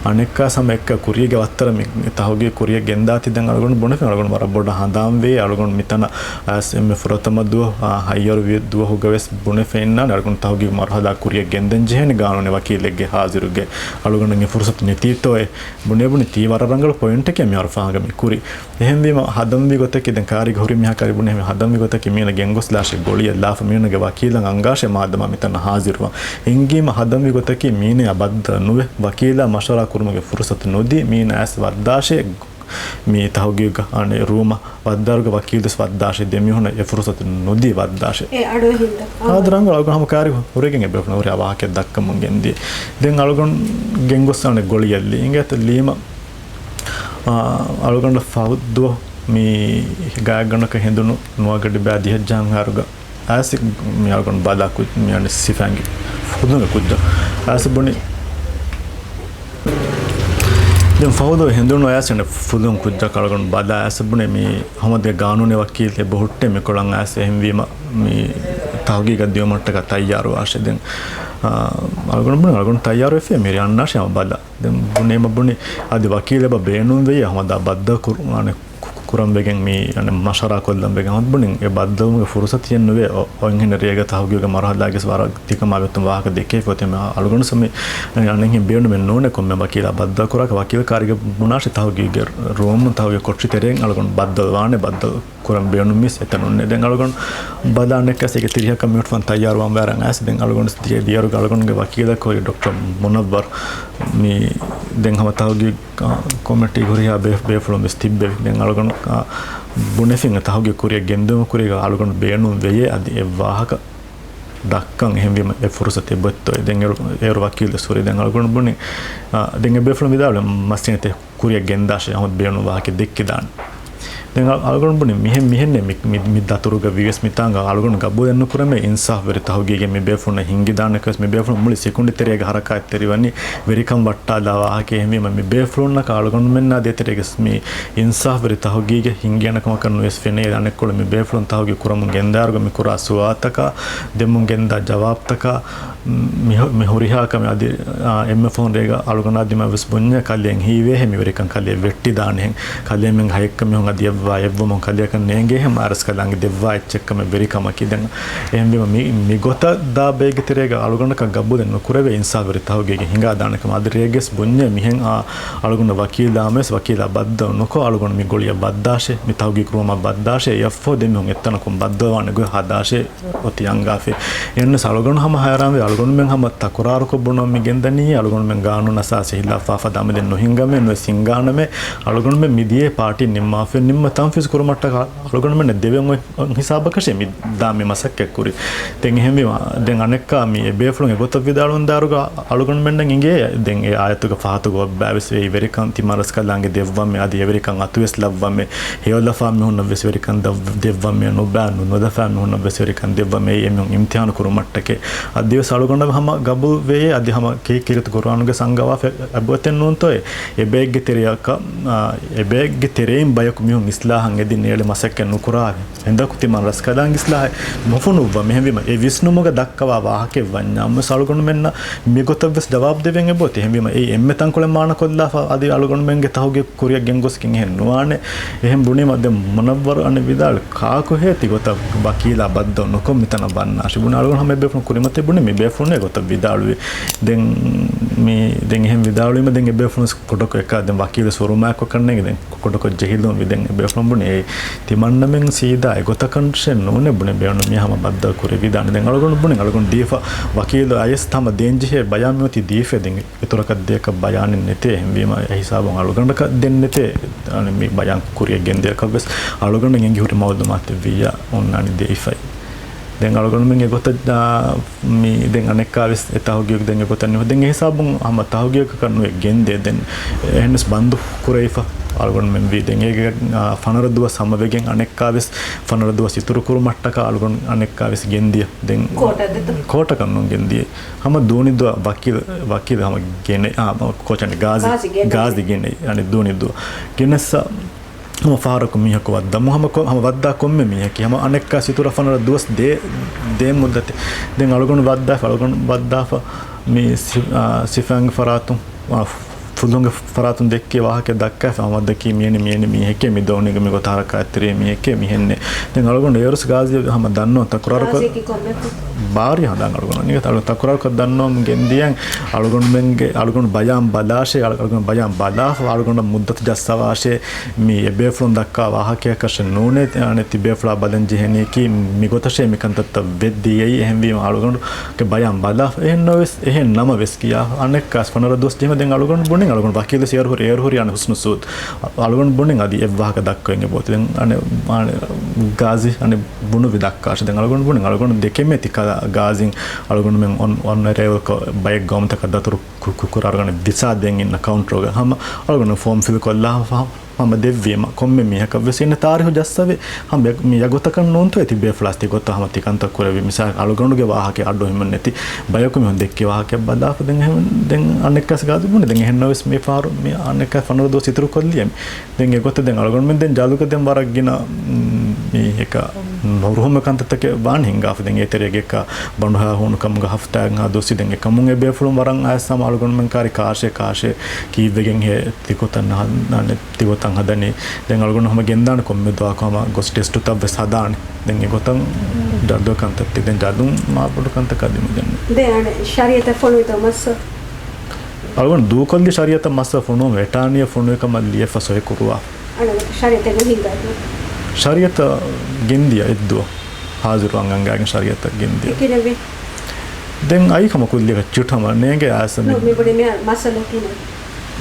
އަނެއްކާ ހަމަ އެއްކަ ކުރީގެ ވައްތަރަށް މި ތަހުގީގު ކުރިއަށް ގެންދާތީ ދެން އަޅުގަނޑު ބުނެފިން އަޅުގަނޑު ވަރަށް ބޮޑަށް ހަނދާންވޭ. އަޅުގަނޑު މިތަނަށް އައިސް އެންމެ ފުރަތަމަ ދުވަހު، އާ، ހައްޔަރު ވި ދުވަހުގަވެސް ބުނެފައިންނާނެ އަޅުގަނޑު ތަހުގީގު މަރުހަލާ ކުރިއަށް ގެންދަން ޖެހޭނެ ގާނޫނެއް ވަކީލެއްގެ ހާޒިރުގައި. އަޅުގަނޑަށް އެ ފުރުސަތު ނެތީތޯއޭ. ބުނޭ ބުނި ތީ ވަރަށް ރަނގަޅު ޕޮއިންޓެކޭ މިހާރު ފާހަގަ މި ކުރީ. އެހެންވީމަ ހަދަންވީ ގޮތަކީ ދެން ކާރީގަ ހުރި މީހާ ކާރި ބުނޭ ހަދަންވީ ގޮތަކީ މީނަ ގެންގޮސްލާށޭ ގޮޅިއަށް ލާފަ މީނަގެ ވަކީލަށް އަންގާށޭ މާދަމާ މިތަނަށް ހާޒިރުވާން. އެނގީމަ ހަދަންވީ ގޮތަކީ މީނަޔާ ބައްދަލު ނުވެ ވަކީލާ މަޝްވަރާ ކުރުމުގެ ފުރުސަތު ނުދީ މީނަ އައިސް ވައްދާށޭ މި ތަހުގީގު އަނެއް ރޫމަށް ވައްދާރުގެ ވަކީލުވެސް ވައްދާށޭ ދެމީހުނަށް އެ ފުރުސަތު ނުދީ ވައްދާށޭ. އެ އަޑު އެހިނދަ. އާދަ ރަނގަޅު އަޅުގަނޑު ހަމަ ކާރި ހުރެގެން އެ ބޭފުޅުން ހުރިހާ ވާހަކައެއް ދައްކަމުން ގެންދިޔަ. ދެން އަޅުގަނޑު ގެންގޮސް އަނެއް ގޮޅިއަށް ލީ. އިނގޭތަ ލީމަ އާ، އަޅުގަނޑަށް ފަހު ދުވަހު މި ގާތްގަނޑަކަށް ހެނދުނު ނުވަގަޑި ބައި ދިހަ ޖަހަން ހާރުގަ އައިސް މި އަޅުގަނޑު ބަލާ ކު-، މި އަނެއް ސިފައިންގެ ފުދުންގެ ކުއްޖާ އައިސް ބުނި. ދެން ފަހު ދުވަހު ހެނދުނު އައިސް އަނެއް ފުދުން ކުއްޖާ އަޅުގަނޑު ބަލާ އައިސް ބުނި މި ހަމަ ދެ ގާނޫނީ ވަކީލެއް ބޮހުއްޓޭ މިކޮޅަށް އައިސް އެހެންވީމަ މި ތަހުގީގަށް ދިޔުމަށްޓަކާ ތައްޔާރުވާށޭ. ދެން، އާ، އަޅުގަނޑު ބުނި އަޅުގަނޑު ތައްޔާރުވެފި މިރޭ އަންނާށޭ ހަމަ ބަލާ. ދެން ބުނީމަ ބުނި އަދި ވަކީލެއް އެބަ ބޭނުންވެއްޔާ ހަމަ ދާ ބައްދަލު ކުރު-، ކުރަން ވެގެން މި އަނެއް މަޝްވަރާ ކޮށްލަން ވެގެން ހަމަ ބުނިން އެ ބައްދަލުވުމުގެ ފުރުސަތު އެއްނުވޭ. އޮ-، އޮތްހެން ރޭގަ ތަހުގީގުގެ މަރުހަލާގެ ވަރަށް ތިކަމާ ގޮތުން ވާހަކަ ދެކޭ ފޮތެ މި އަޅުގަނޑު ސަމި އަނެއްހެން ބޭނުމެއް ނޫނޭ ކޮންމެ ވަކީލާ ބައްދަލު ކުރާކަށް ވަކީލް ކާރިގަ ބުނާށޭ ތަހުގީގުގެ ރޫމުން ތަހުގީގު ކޮޓަރި ތެރެއިން އަޅުގަނޑު ބައްދަލު ވާނެ ބައްދަލު ކުރަން ބޭނުންވީސް އެތަނުންނޭ. ދެން އަޅުގަނޑު ބަލާނެ ކަސް އޭގެ ތިރިހަކަށް މިނިޓް ފަން ތައްޔާރުވާން ވާރަން އައިސް ދެން އަޅުގަނޑު ދިޔަ ދިޔަރުގަ އަޅުގަނޑުގެ ވަކީލަކު ހުރި ޑޮކްޓަރ މުނައްވަރު މި ދެން ހަމަ ތަހުގީގު ކޮމިޓީގެ ހުރިހާ ބޭ-، ބޭފުޅުން ވެސް ތިއްބެވި. ދެން އަޅުގަނޑު ބުނެފިން ތަހުގީގު ކުރިއަށް ގެންދިއުމުގެ ކުރީގަ އަޅުގަނޑު ބޭނުން ވެޔޭ އަދި އެ ވާހަކަ ދައްކަން. އެހެންވީމަ އެ ފުރުސަތު އެބައޮތްތޯއޭ. ދެން އޭރު، އޭރު ވަކީލު ވެސް ހުރި. ދެން އަޅުގަނޑު ބުނި، އާ، ދެން އެ ބޭފުޅުން ވިދާޅުވި މަސްތިނެތެ ކުރިއަށް ގެންދާށޭ ހަމަ ބޭނުން ވާހަކަ ދެއްކިދާނެ. ދެން އަ-، އަޅުގަނޑު ބުނި މިހެން، މިހެންނޭ މި، މި، މި ދަތުރުގަ ވިޔަސް މިތާނގަ އަޅުގަނޑު ގަބޫލެއް ނުކުރަމޭ އިންސާފުވެރި ތަހުގީގެއް މި ބޭފުޅުންނަށް ހިންގިދާނެކަސް މި ބޭފުޅުން މުޅި ސިކުނޑި ތެރޭގަ ހަރަކާތްތެރިވަނީ ވެރިކަން ވައްޓާލާ ވާހަކަ. އެހެންވީމަ މި ބޭފުޅުންނަކަށް އަޅުގަނޑުމެންނާ ދޭތެރޭގަސް މި އިންސާފުވެރި ތަހުގީގެއް ހިންގޭނެ ކަމަކަށް ނުވެސް ފެނޭ. އަނެއްކޮޅު މި ބޭފުޅުން ތަހުގީގު ކުރަމުން ގެންދާއިރުގަ މި ކުރާ ސުވާލުތަކާ ދެމުން ގެންދާ ޖަވާބުތަކާ މި ހު-، މި ހުރިހާ ކަމެއް އަދި، އާ، އެންމެ ފަހުން ރޭގަ އަޅުގަނޑާ ދިމާވެސް ބުންޏޭ ކަލޭން ހީވޭހޭ މި ވެރިކަން ކަލޭ ވެއްޓިދާނެހެން. ކަލޭމެން ހައެއްކަ މީހުން އަދި އެއްވާ އެއްވަމުން ކަލެއަކަށް ނޭނގޭހޭ މާރަސްކަލާނގެ ދެއްވާ އެއްޗެއްކަމެއް ވެރިކަމަކީ. ދެން އެހެންވީމަ މި، މިގޮތަށް ދާ ބައެއްގެ ތެރޭގަ އަޅުގަނޑަކަށް ގަބޫލެއް ނުކުރެވޭ އިންސާފުވެރި ތަހުގީގެއް ހިނގާދާނެކަމަށް. އަދި ރޭގަސް ބުންޏޭ މިހެން އާ އަޅުގަނޑަށް ވަކީލާމެސް ވަކީލާ ބައްދަލު ނުކޮށް އަޅުގަނޑު މި ގޮޅިއަށް ބައްދާށޭ، މި ތަހުގީގު ރޫމަށް ބައްދާށޭ، އެއަށްފަހު ދެމީހުން އެއްތަނަކުން ބައްދަލުވާނެ ގޮތް ހަދާށޭ. އޮތީ އަންގާފި. އެހެންނަސް އަޅުގަނޑު ހަމަ ހައިރާންވި އަޅުގަނޑުމެން ހަމަ ތަކުރާރުކޮށް ބުނަން މި ގެންދަނީ އަޅުގަނޑުމެން ގާނޫނަށް އަސާސީ ހިލާފާ ފަދަ އަމަލެއް ނުހިންގަމޭ ނުވެސް ހިންގާނަމޭ އަޅުގަނޑުމެން މި ދިޔައީ ޕާޓީ ނިންމާފި ނިންމަ ތަންފީޒު ކުރުމަށްޓަކާ އަޅުގަނޑުމެންނަށް ދެވެން އޮތް ހިސާބަކަށޭ މި ދާ މި މަސައްކަތް ކުރި. ދެން އެހެންވީމަ ދެން އަނެއްކާ މި އެ ބޭފުޅުން އެގޮތަށް ވިދާޅުވަންދާއިރުގަ އަޅުގަނޑުމެންނަށް އިނގޭ ދެން އެ އާޔަތުގެ ފަހަތުގަ އޮއްބާވެސް އެއީ ވެރިކަން ތިމާރަސްކަލާނގެ ދެއްވަމޭ އަދި އެވެރިކަން އަތުވެސް ލައްވަމޭ. ހެޔޮލަފާ މީހުންނަށްވެސް ވެރިކަން ދަ-، ދެއްވަމޭ ނުބާ ނު-، ނުލަފާ މީހުންނަށްވެސް ވެރިކަން ދެއްވަމޭ އެމީހުން އިމްތިހާނު ކުރުމަށްޓަކޭ. އަދިވެސް އަޅުގަނޑަށް ހަމަ ގަބޫލް ވެޔޭ އަދި ހަމަ ކީ ކީރިތި ގުރުއާނުގެ ސަންގަވާފަ އެބައޮތެއް ނޫންތޯއޭ. އެބައެއްގެ ތެރެއަކަށް، އާ، އެބައެއްގެ ތެރެއިން ބަޔަކު މީހުން އިސްލާހަށް އެދި ނޭޅި މަސައްކަތް ނުކުރާ ހިނދަކު ތިމަން ރަސްކަލާނގެ އިސްލާހެއް ނުފޮނުއްވަމޭ. އެހެންވީމަ އެ ވިސްނުމުގަ ދައްކަވާ ވާހަކައެއް ވަންޏާމުވެސް އަޅުގަނޑުމެންނަށް މިގޮތަށްވެސް ޖަވާބު ދެވެން އެބައޮތޭ. އެހެންވީމަ އެއީ އެންމެ ތަންކޮޅެއް މާނަކޮށްލާފަ އަދި އަޅުގަނޑުމެންގެ ތަހުގީގު ކުރިއަށް ގެންގޮސްގެން އެހެން ނުވާނެ. އެހެން ބުނީމަ ދެން މުނައްވަރު އަނެއް ވިދާޅުވި ކާކުހޭ ތިގޮތަށް ވަކީލާ ބައްދަލު ނުކޮށް މިތަނަށް ވަންނާށޭ ބުނި އަޅުގަނޑު ހަމަ އެބޭފުޅުން ކުރިމަތި ބުނި މި ބޭފުޅުން އެގޮތަށް ވިދާޅުވި. ދެން މި، ދެން އެހެން ވިދާޅުވީމަ ދެން އެބޭފުޅުން ކުޑަކޮށް އެކާ ދެން ވަކީލު ސުރުމާއެކު ކަންނޭނގެ ދެން ކުޑަކޮށް ޖެހިލުން ވި ދެން އެބޭ ބުނި އެއީ ތިމަންނަމެން ސީދާ އެގޮތަކަށް ނޫނޭ ބުނެ ބޭނުން މި ހަމަ ބައްދަލު ކުރެވިދާނެ. ދެން އަޅުގަނޑު ބުނި އަޅުގަނޑު ދީފަ ވަކީލު އަޔަސް ހަމަ ދޭންޖެހޭ ބަޔާން މިއޮތީ ދީފަ ދެން އިތުރަކަށް ދޭކަށް ބަޔާނެއް ނެތޭ. އެހެންވީމަ އެ ހިސާބުން އަޅުގަނޑަކަށް ދެން ނެތޭ. އަނެ މި ބަޔާން ކުރިއަށް ގެންދިޔަކަށް ވެސް އަޅުގަނޑަށް އެނގި ހުރި މައުލޫމާތެއް ވިއްޔާ އޮންނާނީ ދޭފައި. ދެން އަޅުގަނޑުމެން އެގޮތަށް، އާ، މި ދެން އަނެއްކާވެސް އެ ތަހުގީގު ދެން އެގޮތަށް ނުވެ. ދެން އެ ހިސާބުން ހަމަ ތަހުގީގަކަށް ނުވެ ގެންދޭ. ދެން އެހެންވެސް ބަންދު ކުރެވިފަ އަޅުގަނޑުމެން ވީ. ދެން އޭގެ، އާ، ފަނަރަ ދުވަސް ހަމަވެގެން އަނެއްކާވެސް ފަނަރަ ދުވަސް އިތުރު ކުރުމަށްޓަކާ އަޅުގަނޑު އަނެއްކާވެސް ގެންދިޔަ. ދެން ކޯޓަށް ދެތޯ؟ ކޯޓަކަށް ނޫން ގެންދިޔަ. ހަމަ ދޫނި ދުވަ ވަކީލް، ވަކީލް ހަމަ ގެނެ، އާ، ކޯޗަން ގާޒި، ގާޒި ގެނެ. ގާޒި ގެނެ. އަނެއް ދޫނި ދުވަ ގެނެއްސަ ހަމަ ފަހަރަކު މީހަކު ވައްދާ، މު ހަމަ ކޮ-، ހަމަ ވައްދާ ކޮންމެ މީހަކީ ހަމަ އަނެއްކާ ސިތުރަ ފަނަރަ ދުވަސް ދޭ، ދޭ މުއްދަތެއް. ދެން އަޅުގަނޑު ވައްދާފަ، އަޅުގަނޑު ވައްދާފަ މި ސި-، އާ، ސިފައިންގެ ފަރާތުން، އާ، ފުލުހުންގެ ފަރާތުން ދެއްކި ވާހަކަ ދައްކާފަ ހަމަ ދެއްކީ މިއެނި، މިއެނި މީހެކޭ، މި ދޯނިގަ މި ގޮތަށް ހަރަކާތްތެރި މީހެކޭ މިހެންނޭ. ދެން އަޅުގަނޑު އޭރުސް ގާޒީ ހަމަ ދަންނަވަން ތަކުރާރުކޮށް ގާޒީ ކޮންމެ ބާރި ހަނދާން އަޅުގަނޑު ނިގަ ތަކުރާރުކޮށް ދަންނަވަމުން ގެންދިޔަން އަޅުގަނޑުމެންގެ، އަޅުގަނޑު ބަޔާން ބަލާށޭ، އަޅު-، އަޅުގަނޑު ބަޔާން ބަލާފަ އަޅުގަނޑަށް މުއްދަތު ޖައްސަވާށޭ. މި އެބޭފުޅުން ދައްކާ ވާހަކަޔަކަށެއް ނޫނޭ. އަނެއް ތިބޭފުޅާ ބަލަން ޖެހެނީކީ މިގޮތަށޭ މިކަންތައްތައް ވެއްދިޔައީ. އެހެންވީމަ އަޅުގަނޑުގެ ބަޔާން ބަލާފަ. އެހެން ނަމަވެސް، އެހެން ނަމަވެސް ކިޔާ އަނެއްކާސް ފަނަރަ ދުވަސް ޖެހިމަ ދެން އަޅުގަނޑު ބުނިން އަޅުގަނޑު ވަކީލު ސިޔަރު ހުރި، އޭރު ހުރި އަނެއް ހުސްނު ސޫދު. އަޅުގަނޑު ބުނިން އަދި އެއްވާހަކަ ދައްކަވެން އެބޯތި. ދެން އަނެއް، އަނެއް ގާޒީ އަނެއް ބުނުވި ދައްކާށި. ދެން އަޅުގަނޑު ބުނިން އަޅުގަނޑު ދެކެމޭތި ކަލާ ގާޒީން އަޅުގަނޑުމެން އޮން، އޮން ރޭވަކަށް ބައެއް ގައުމުތަކަށް ދަތުރު ކު-، ކު-، ކުރާ އަޅުގަނޑު ވިސާ ދޭން އިންނަ ކައުންޓަރުގަ ހަމަ އަޅުގަނޑު ފޯމް ފިލް ކޮށްލާ ހަ-، ހަމަ ދެއްވީމަ ކޮންމެ މީހަކަށް ވެސް އިންނަ ތާރީހު ޖައްސަވެ. ހަމަ މި އަގުތަކަށް ނޫންތޯ ތިބޭފުޅާސް ތިގޮތަށް ހަމަ ތިކަންތައް ކުރެވި. މިސާލަކަށް އަޅުގަނޑުގެ ވާހަކަ އަޑު ހިމެން ނެތި ބަޔަކު މިހުން ދެއްކި ވާހަކަ ބަލާފަ ދެން އެހެން، ދެން އަނެއްކާސް ގާޒީ ބުނި ދެން އެހެންނަވެސް މި ފަހަރު މި އަނެއްކާ ފަނަރަ ދުވަސް އިތުރު ކޮށްލިޔަ. ދެން އެގޮތަށް ދެން އަޅުގަނޑުމެން ދެން ޖަލުގަ ދެން ވަރަށް ގިނަ، މް، މީހަކަށް ނުރުހުމެއް ކަންތައްތަކެއް ވާން ހިނގާފަ. ދެން އޭތެރޭގެ އެކަ ބަނޑުހާ ހޫނުކަމުގަ ހަފްތާއެއްހާ ދުވަސް ދެން އެކަމުން އެބޭފުޅުން ވަރަށް އައިސް ހަމަ އަޅުގަނޑުމެން ކާރި ކާށޭ ކާށޭ ކީއްވެގެންހޭ ތިގޮތަށް ނަހަ-، ނާނެ ތިގޮތަށް ހަދަނީ. ދެން އަޅުގަނޑު ހަމަ ގެންދާނެ ކޮންމެ ދުވަހަކު ހަމަ ގޮސް ޓެސްޓުތައް ވެސް ހަދާނެ. ދެން އެގޮތަށް ޖަލުގަ ކަންތައްތި ދެން ޖަލުން މާބޮޑު ކަންތައް ކަދިމު ދެން. ދެ އަނެއް ޝަރީއަތަށް ފޮނުވިތޯ މައްސަ؟ އަޅުގަނޑު ދޫކޮށްލި ޝަރީއަތަށް މައްސަ ފޮނުވަން އެޓާނީއަށް ފޮނުވި ކަމަށް ލިޔެފަ ސޮއި ކުރުވާ. އަނެއް ޝަރީއަތެއް ނުހިނގާތޯ؟ ޝަރީއަތަށް ގެންދިޔަ އެއްދުވަ. ހާޒިރުވާން އަންގާގެން ޝަރީއަތަށް ގެންދިޔަ. އެކި ނެވި؟ ދެން އައި ކަމަކު ކުއްލިއަކަށް ޗިޓް ހަމަ ނޭނގެ އާސަ މި-، ނު، މި ބުނި މި މައްސަލަ ކި ނެވި؟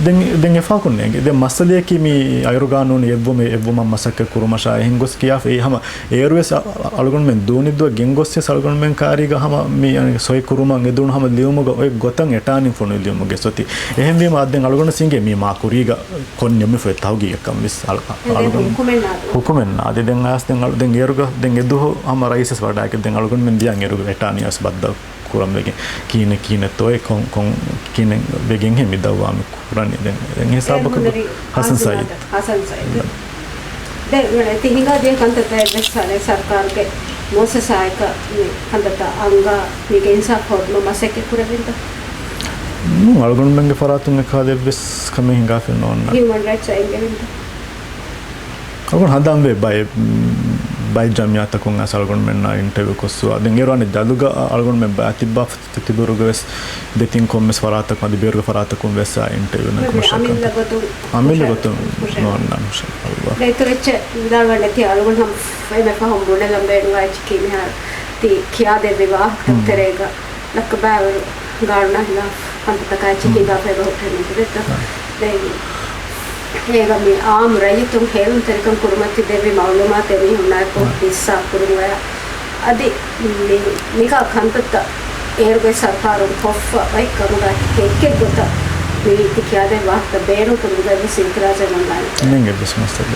ދެން، ދެން އެފާކުން ނޭނގެ. ދެން މައްސަލަޔަކީ މި އައިރުގާނޫނު އެއްވުމެ-، އެއްވުމަށް މަސައްކަތް ކުރުމަށާ އެހެން ގޮސް ކިޔާފަ އެ ހަމަ އޭރުވެސް އަ-، އަ-، އަޅުގަނޑުމެން ދޫނިއްދުއަށް ގެންގޮސްވެސް އަޅުގަނޑުމެން ކާރީގަ ހަމަ މި، އަނެ، ސޮއި ކުރުމަށް އެދުނު ހަމަ ލިޔުމުގަ އޮތް ގޮތަށް އެޓާނީން ފޮނުވި ލިޔުމުގެ ސޮތި. އެހެންވީމަ އަދެން އަޅުގަނޑަށް ސިނގޭ މީ މާ ކުރީގަ ކޮން ނިމިފައި ތަހުގީގަކަން ވެސް އަޅު-، އަ-، އެ ދެން އަޅުގަނޑު ހުކުމެއް ނާދޭ. ހުކުމެއް ނާދޭ. ދެން އައިސް ދެން އަޅު-، ދެން އޭރުގަ ދެން އެދުވަހު ހަމަ ރައީސް ވެސް ވަޑައިގެން ދެން އަޅުގަނޑުމެން ދިޔަން އޭރުގަ އެޓާނީ އަސް ބައްދަލު ކުރަން ވެގެން ކިހިނެއް ކިހިނެއްތޯއޭ ކޮން ކޮން ކިހިނެއް ވެގެންހޭ މި ދައުވާ މި ކުރަނީ. ދެން، ދެން ހިސާބަކު ހުންނަރީ ހަސަން ސައީދު. ހަސަން ސައީދު. ދެން ތި ހިނގާ ދިޔަ ކަންތައްތައް އެއްވެސް ސަރުކާރުގެ މުއައްސަސާއަކަށް މި ކަންތައްތައް އަންގާ މީގެ އިންސާފް ހޯދުމަށް މަސައްކަތް ކުރެވިންތަ؟ ނޫން، އަޅުގަނޑުމެންގެ ފަރާތުން އެކާލަ އެއްވެސް ކަމެއް ހިނގާފައެއް ނޯންނާނެ. ހިއުމަން ރައިޓްސް އެނގެވިންތަ؟ އަޅުގަނޑު ހަނދާންވޭ ބައެއް، ބައެއް ޖަމިއްޔާތަކުން އައިސް އަޅުގަނޑުމެންނާ އިންޓަވިއު ކޮށްސުވާ. ދެން އޭރު އަނެއް ޖަލުގަ އަޅުގަނޑުމެން ބައި ތިއްބާފަ ތިބި ބިރުގަ ވެސް ދެތިން ކޮންމެސް ފަރާތަކުން އަދި ބޭރުގެ ފަރާތަކުން ވެސް އާ އިންޓަވިއު ނެތް މަށަކަށް. އަމިއްލަ ގޮތުން އަމިއްލަ ހުށަ-، ގޮތުން ހުށަ-، ނޯންނާނެ ހުށަ-، އައްވާ. ދެ އިތުރު އެއްޗެއް ވިދާޅުވަން ނެތި އަޅުގަނޑު ހަމަ އެންމެ ފަހުން ބުނެލަން ބޭނުންވާ އެއްޗަކީ މިހާރު ތި ކިޔާދެއްވި ވާހަކަތައް ތެރޭގަ ލައްކަ ބައިވަރު ގާނޫނާ ހިލާފް ކަންތައްތަކާ އެއްޗެއް ހިނގާފައި ބަހުއްޓެއް ނުކުރޭތަ؟ ދެން އޭގަ މި އާއްމު ރައްޔިތުން ހޭލުންތެރިކަން ކުރުމަށް ތި ދެއްވި މައުލޫމާތެއް މީހުންނާއެކު ހިއްސާ ކުރުން އޮޔާ. އަދި މި-، މިކާ ކަންތައްތައް އޭރުގެ ސަރުކާރުން ކޮށްފަ އޮތް ކަމުގަ އެކެއް ގޮތަށް މި ތި ކިޔާދޭ ވާހަކަ ބޭނުން ކުރުމުގައި ވެސް އިތިރާޒެއް ނޯންނާނެ. ނޭނގެ ވެސް މައްސަލަ.